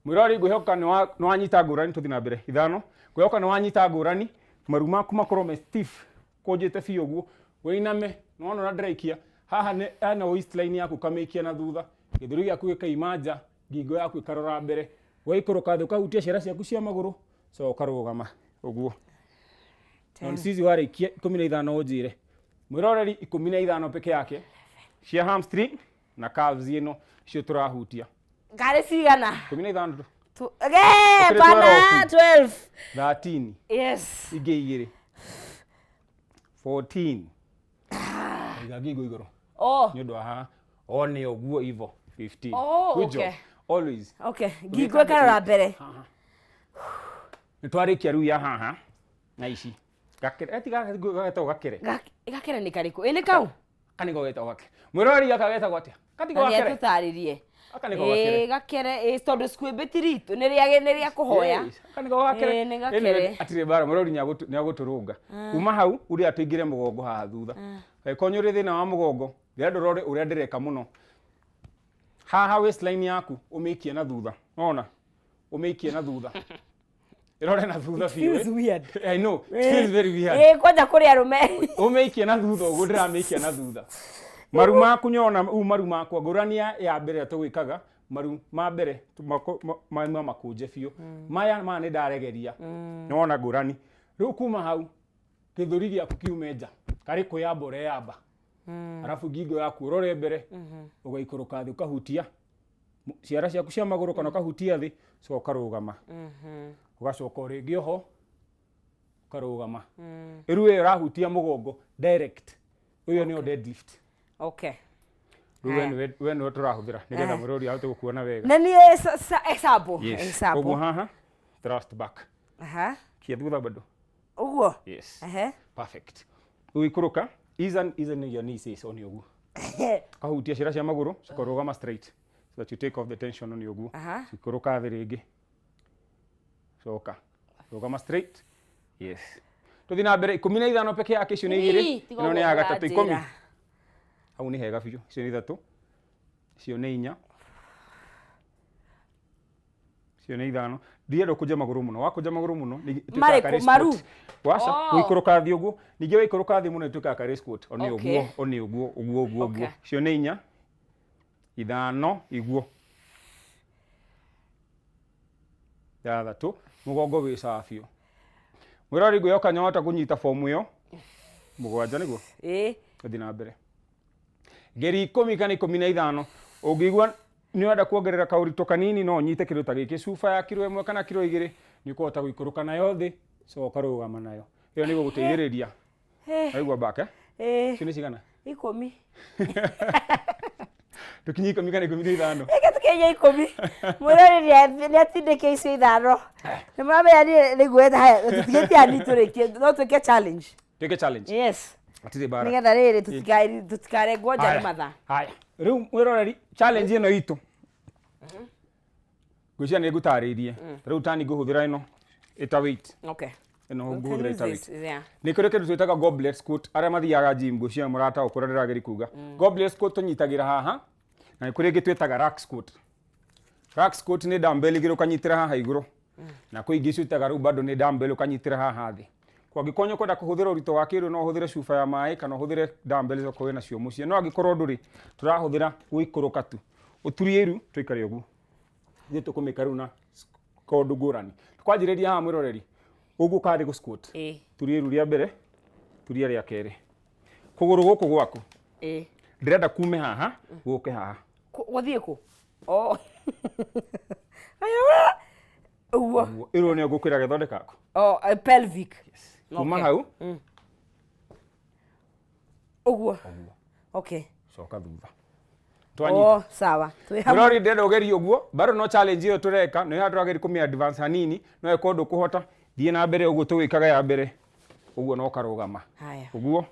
Mwĩroreri ngwĩhoka nĩ wanyita ngũrani, tũthiĩ na mbere. Ithano. Ngwĩhoka nĩ wanyita ngũrani, maru maku makorwo me stiff, kũnjĩte biũ ũguo, wĩiname, nĩwona ũrĩa ndĩraikia, haha nĩ hena waistline yaku ũkamĩikia na thutha, gĩthũri gĩaku gĩkaima nja, ngingo yaku ĩkarora mbere, ũgaikũrũka thĩ ũkahutia ciara ciaku cia magũrũ, coka ũkarũgama ũguo. Na sisi warĩkia 15 ũnjĩre. Mwĩroreri, 15 peke yake cia hamstring na calves ĩno icio tũrahutia. Ngarĩ cigana? 15. Ge, Ũkĩrĩ pana 12. 12. 13. Yes. Ingĩ igĩrĩ, 14. Iga ngingo igũrũ. Oh. Nĩ ũndũ wa haha one ũguo ivo. 15. Oh, Good job. okay. Always. Okay, ngingo ĩkarora mbere. Nĩ twarĩkia rĩu ya haha na ici gakere eti gagetagwo gakere. Gakere nĩ karĩkũ? Ĩ nĩ kau? Kaniko getagwo gakere, mwĩroreri, gaka getagwo atĩa? Katiko Na nĩ gakere. atũtarĩrie. Gaka nĩko gakere. Ĩ gakere, ĩ tondũ sikuĩmbĩtiri nĩ rĩa kũhoya. Yes, gaka nĩko gakere. Ĩ, nĩ gakere. Atirĩ mbara, mwĩroreri nĩagũtũrũnga. Kuma hau ũrĩa tũingĩre mũgongo haha thutha. Angĩkorwo nĩ ũrĩ thĩna wa mũgongo, ndĩrenda ũrore ũrĩa ndĩreka mũno haha. Waistline yaku ũmĩikie na thutha, nona ũmĩikie na thutha, ĩrore na thutha It biũ. feels Eh? weird. I know, it feels very weird. Ĩ kwanja kũrĩ arũme. Ũmĩikie na thutha ũguo ndĩramĩikia na thutha. Maru maku nyona u maru makwa ngũrani ya mbere ĩrĩa tũgwĩkaga, maru ma mbere mauma makũnje biũ, maya maya nĩ ndaregeria. Nĩwona ngũrani? Rĩu kuma hau gĩthũri gĩaku kiume nja karĩ kwĩyamba ũreyamba, arabu ngingo yaku ũrore mbere, ũgaikũrũka thĩ ũkahutia ciara ciaku cia magũrũ kana ũkahutia thĩ, coka ũkarũgama, ũgacoka o rĩngĩ oho ũkarũgama. Rĩu ĩyo ĩrahutia mũgongo direct, ũyũ nĩyo deadlift. Okay. Rĩu we nĩwe tũrahũthĩra nĩgetha mũrori ahote gũkuona wega. Na niĩ example. Yes. Example. Koguo haha thrust back. Aha. Kia thutha bado. Ũguo. Yes. Ehe. Perfect. Rĩu ikũrũka ease and ease your knees is on ũguo, kahutia ciara cia magũrũ, cikarũgama straight so that you take off the tension on ũguo. Ikũrũka thĩ rĩngĩ, coka rũgama straight. Yes, tũthiĩ na mbere, 15 peke yake. Icio nĩ igĩrĩ. Ii, tiga Ĩno nĩ ya ũguo gatatũ, 10. ũranjĩra. Hau nĩ hega biũ. Icio nĩ ithatũ, icio nĩ inya, icio nĩ ithano. Ndienda ũkũnje magũrũ mũno. Wakũnja magũrũ mũno nĩ ĩtuĩkaga Marĩkũ? karĩ Maru? squat. Waca. Oh. Gũikũrũka thĩ ũguo, ningĩ waikũrũka thĩ mũno ĩtuĩkaga karĩ squat. O nĩ Okay. ũguo, o nĩ ũguo, ũguo, ũguo, ũguo. Okay. Icio nĩ inya, ithano, iguo, ithathatũ. Mũgongo wĩ sawa biũ. Mwĩrori, ngwĩhoka nĩwahota kũnyita fomu ĩyo. Mũgwanja nĩguo. Ĩ. Tũthiĩ na mbere ngeri 10 kana 15. Ũngĩigua nĩ ũrenda kuongerera kaũritũ kanini, no ũnyite kĩndũ ta gĩkĩ, cuba ya kiro 1 kana kiro 2, nĩ ũkũhota gũikũrũka nayo thĩ, coka ũkarũgama nayo. Ĩyo nĩ gũgũteithĩrĩria. Waigua back, eh? Ĩ. Icio nĩ cigana? 10. Tũkinye 10 kana 15? Reke tũkinye 10. Mwĩroreri nĩ atindĩke icio ithano. Nĩ mũramenya niĩ nĩguo haya tũtigĩtie ani tũrĩkie, no twĩke challenge. Twĩke challenge. Yes. Hatirĩ mbara. Nĩgetha rĩrĩ tũtikarengwo nja nĩ Haya. mathaa. Haya, rĩu mwĩroreri, challenge ĩno itũ ngwĩciria nĩ ngũtarĩirie. Rĩu tani ngũhũthĩra ĩno ĩta weight. Okay. Ĩno We can ngũhũthĩra use ĩta weight. this, yeah. Nĩ kũrĩ kĩndũ twĩtaga goblet squat. Arĩa mathiaga gym ngwĩciria mũrataũkwo ũrĩa ndĩrageria kuga. Goblet squat tũnyitagĩra haha, na nĩ kũrĩ ĩngĩ twĩtaga rack squat. Rack squat nĩ dumbbell igĩrĩ ũkanyitĩra haha igũrũ, na kwĩ ingĩ ciĩtaga rĩu bado nĩ dumbbell ũkanyitĩra haha thĩ. Kwa angĩkorwo nĩ ũkwenda kũhũthĩra ũritũ wa kĩrĩu, no ũhũthĩre cuba ya maĩ kana ũhũthĩre dumbbell okorwo wĩ nacio mũciĩ, no angĩkorwo ndũrĩ, tũrahũthĩra gũikũrũka tu, ũturie iru, tũikare ũguo. Ithuĩ tũkũmĩka rĩu na kũndũ ngũrani. Tũkwanjĩrĩria haha, mwĩroreri, ũguo karĩ gũ squat. Turie iru rĩa mbere, turia rĩa kerĩ, kũgũrũ gũkũ gwaku ndĩrenda kume haha gũke haha. Gũthiĩ kũ? Oh. Aya, ũguo. Ũguo. Ĩrwo nĩyo ngũkwĩra gĩthondeka kũ. Oh, pelvic. Kuma Okay. hau. Ũguo. Okay. Coka thutha. Oh, sawa. Twĩ hamwe. Mũrori, ndĩrenda ũgerie ũguo bado no challenge ĩyo tũreka nĩ haha tũrageria kũmĩ advance hanini, no ĩkorwo ndũkũhota, thiĩ na mbere ũguo tũgĩkaga ya mbere ũguo na ũkarũgama. Haya. Ũguo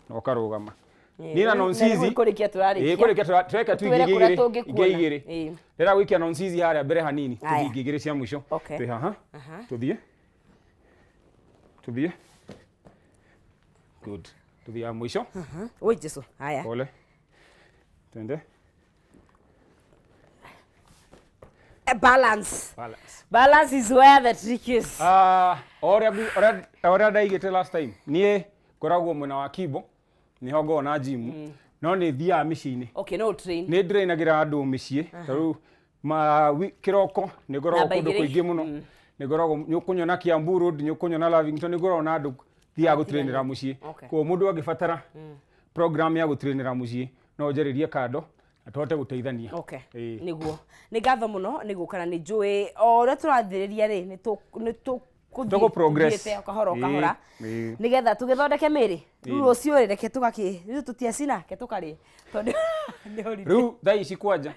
na ũkarũgama. Ĩ, Niĩ na rĩu- na nonsizi rĩu kũrĩkia tũrarĩkia. Ĩ, kũrĩkia tũreka tu Ũtwĩre ingĩ kũrĩa igĩrĩ, tũngĩkuona. ingĩ igĩrĩ. Ĩ. Ndĩrenda gũikia nonsizi harĩa mbere hanini. Haya. Tũthiĩ ingĩ igĩrĩ cia mũico. Okay. Twĩ haha. Aha. Tũthiĩ, tũthiĩ, good, tũthiĩ ya mũico. Oi Jesu. Haya. Pole, twende. Balance. Balance. Balance is where the trick is. Ah, ũrĩa ndaigĩte last time, niĩ ngoragwo mwena wa Kibo, nĩho ngoragwo na gym, no nĩ thiaga mĩciĩ-inĩ. Okay, no train. Nĩ ndĩrainagĩra andũ mĩciĩ ta rĩu kĩroko nĩ ngoragwo Namba kũndũ igĩrĩ. kũingĩ mũno. Nĩ ngoragwo, nĩ ũkũnyona Kiambu Road, nĩ ũkũnyona Lavington, nĩ ngoragwo na andũ Thiaga gũtrainĩra mũciĩ. Koguo mũndũ angĩbatara program ya gũtrainĩra mũciĩ, no njarĩrie kando na tũhote gũteithania. Ĩĩ. Nĩguo, nĩ ngatho mũno nĩ gũka, na nĩ njũĩ o ũrĩa tũrathĩrĩria rĩ, nĩ tũkũthiĩ Tũgũ progress. tũthiĩte o kahora o kahora, Ĩĩ, ĩĩ. nĩgetha tũgĩthondeke mĩĩrĩ. Rĩu Ĩĩ. rũciũ rĩ, reke tũgakĩ rĩu tũtiacina, reke tũkarĩe tondũ nĩ holiday. Rĩu thaa ici kwanja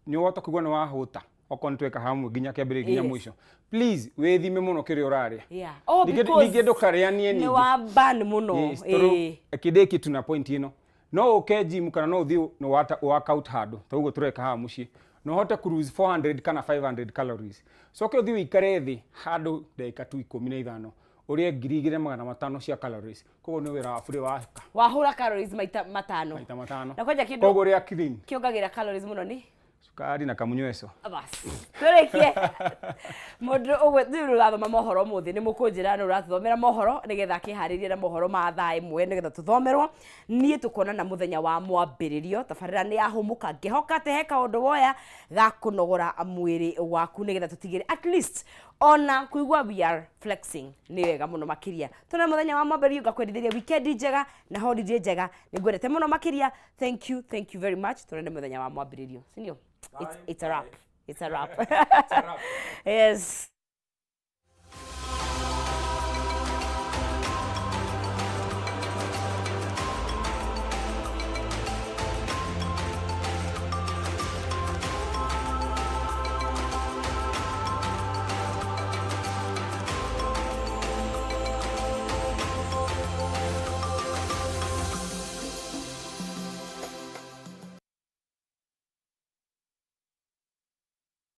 nĩ ũhota kũigua nĩ wahũta, okorwo nĩ tweka hamwe nginya kĩambĩrĩria nginya mũico. Please wĩthime mũno kĩrĩa ũrarĩa. Oh, because Ningĩ ndũkarĩanie nĩ ningĩ. wa ban mũno. Yes, tondũ kĩndĩ tu na point ĩno, no ũke gym kana no ũthiĩ no work out handũ ta ũguo tũreka haha mũciĩ, no ũhote ku lose 400 kana 500 calories, coke ũthiĩ ũikare thĩ handũ ndagĩka tu 15, ũrĩe 2500 cia calories. Koguo nĩ wĩra wa bure waka. Wahũra calories maita matano. Maita matano. Na kwanja kĩndũ Koguo rĩa clean. kĩongagĩra calories mũno nĩ Cukari na kamunyweco. Bas, tũrĩkie mũndũ ũguo. Rĩu ũrathoma mohoro ũmũthĩ, nĩ mũkũnjĩra nĩ ũratũthomera mohoro nĩgetha akĩharĩrie na mohoro ma thaa 1 nĩgetha tũthomerwo. Niĩ tũkonana mũthenya wa mwambĩrĩrio. Tabarĩra nĩ yahũmũka, ngĩhoka atĩ he kaũndũ woya ga kũnogora mwĩrĩ waku nĩgetha tũtigĩre at least ona kũigua we are flexing. Nĩ wega mũno makĩria. Tũna mũthenya wa mwambĩrĩrio, ngakwendithĩria weekend njega na holiday njega. Nĩ ngwendete mũno makĩria. Thank you, thank you very much. Tũrende mũthenya wa mwambĩrĩrio, sindio? It's a wrap, it's a wrap, yes.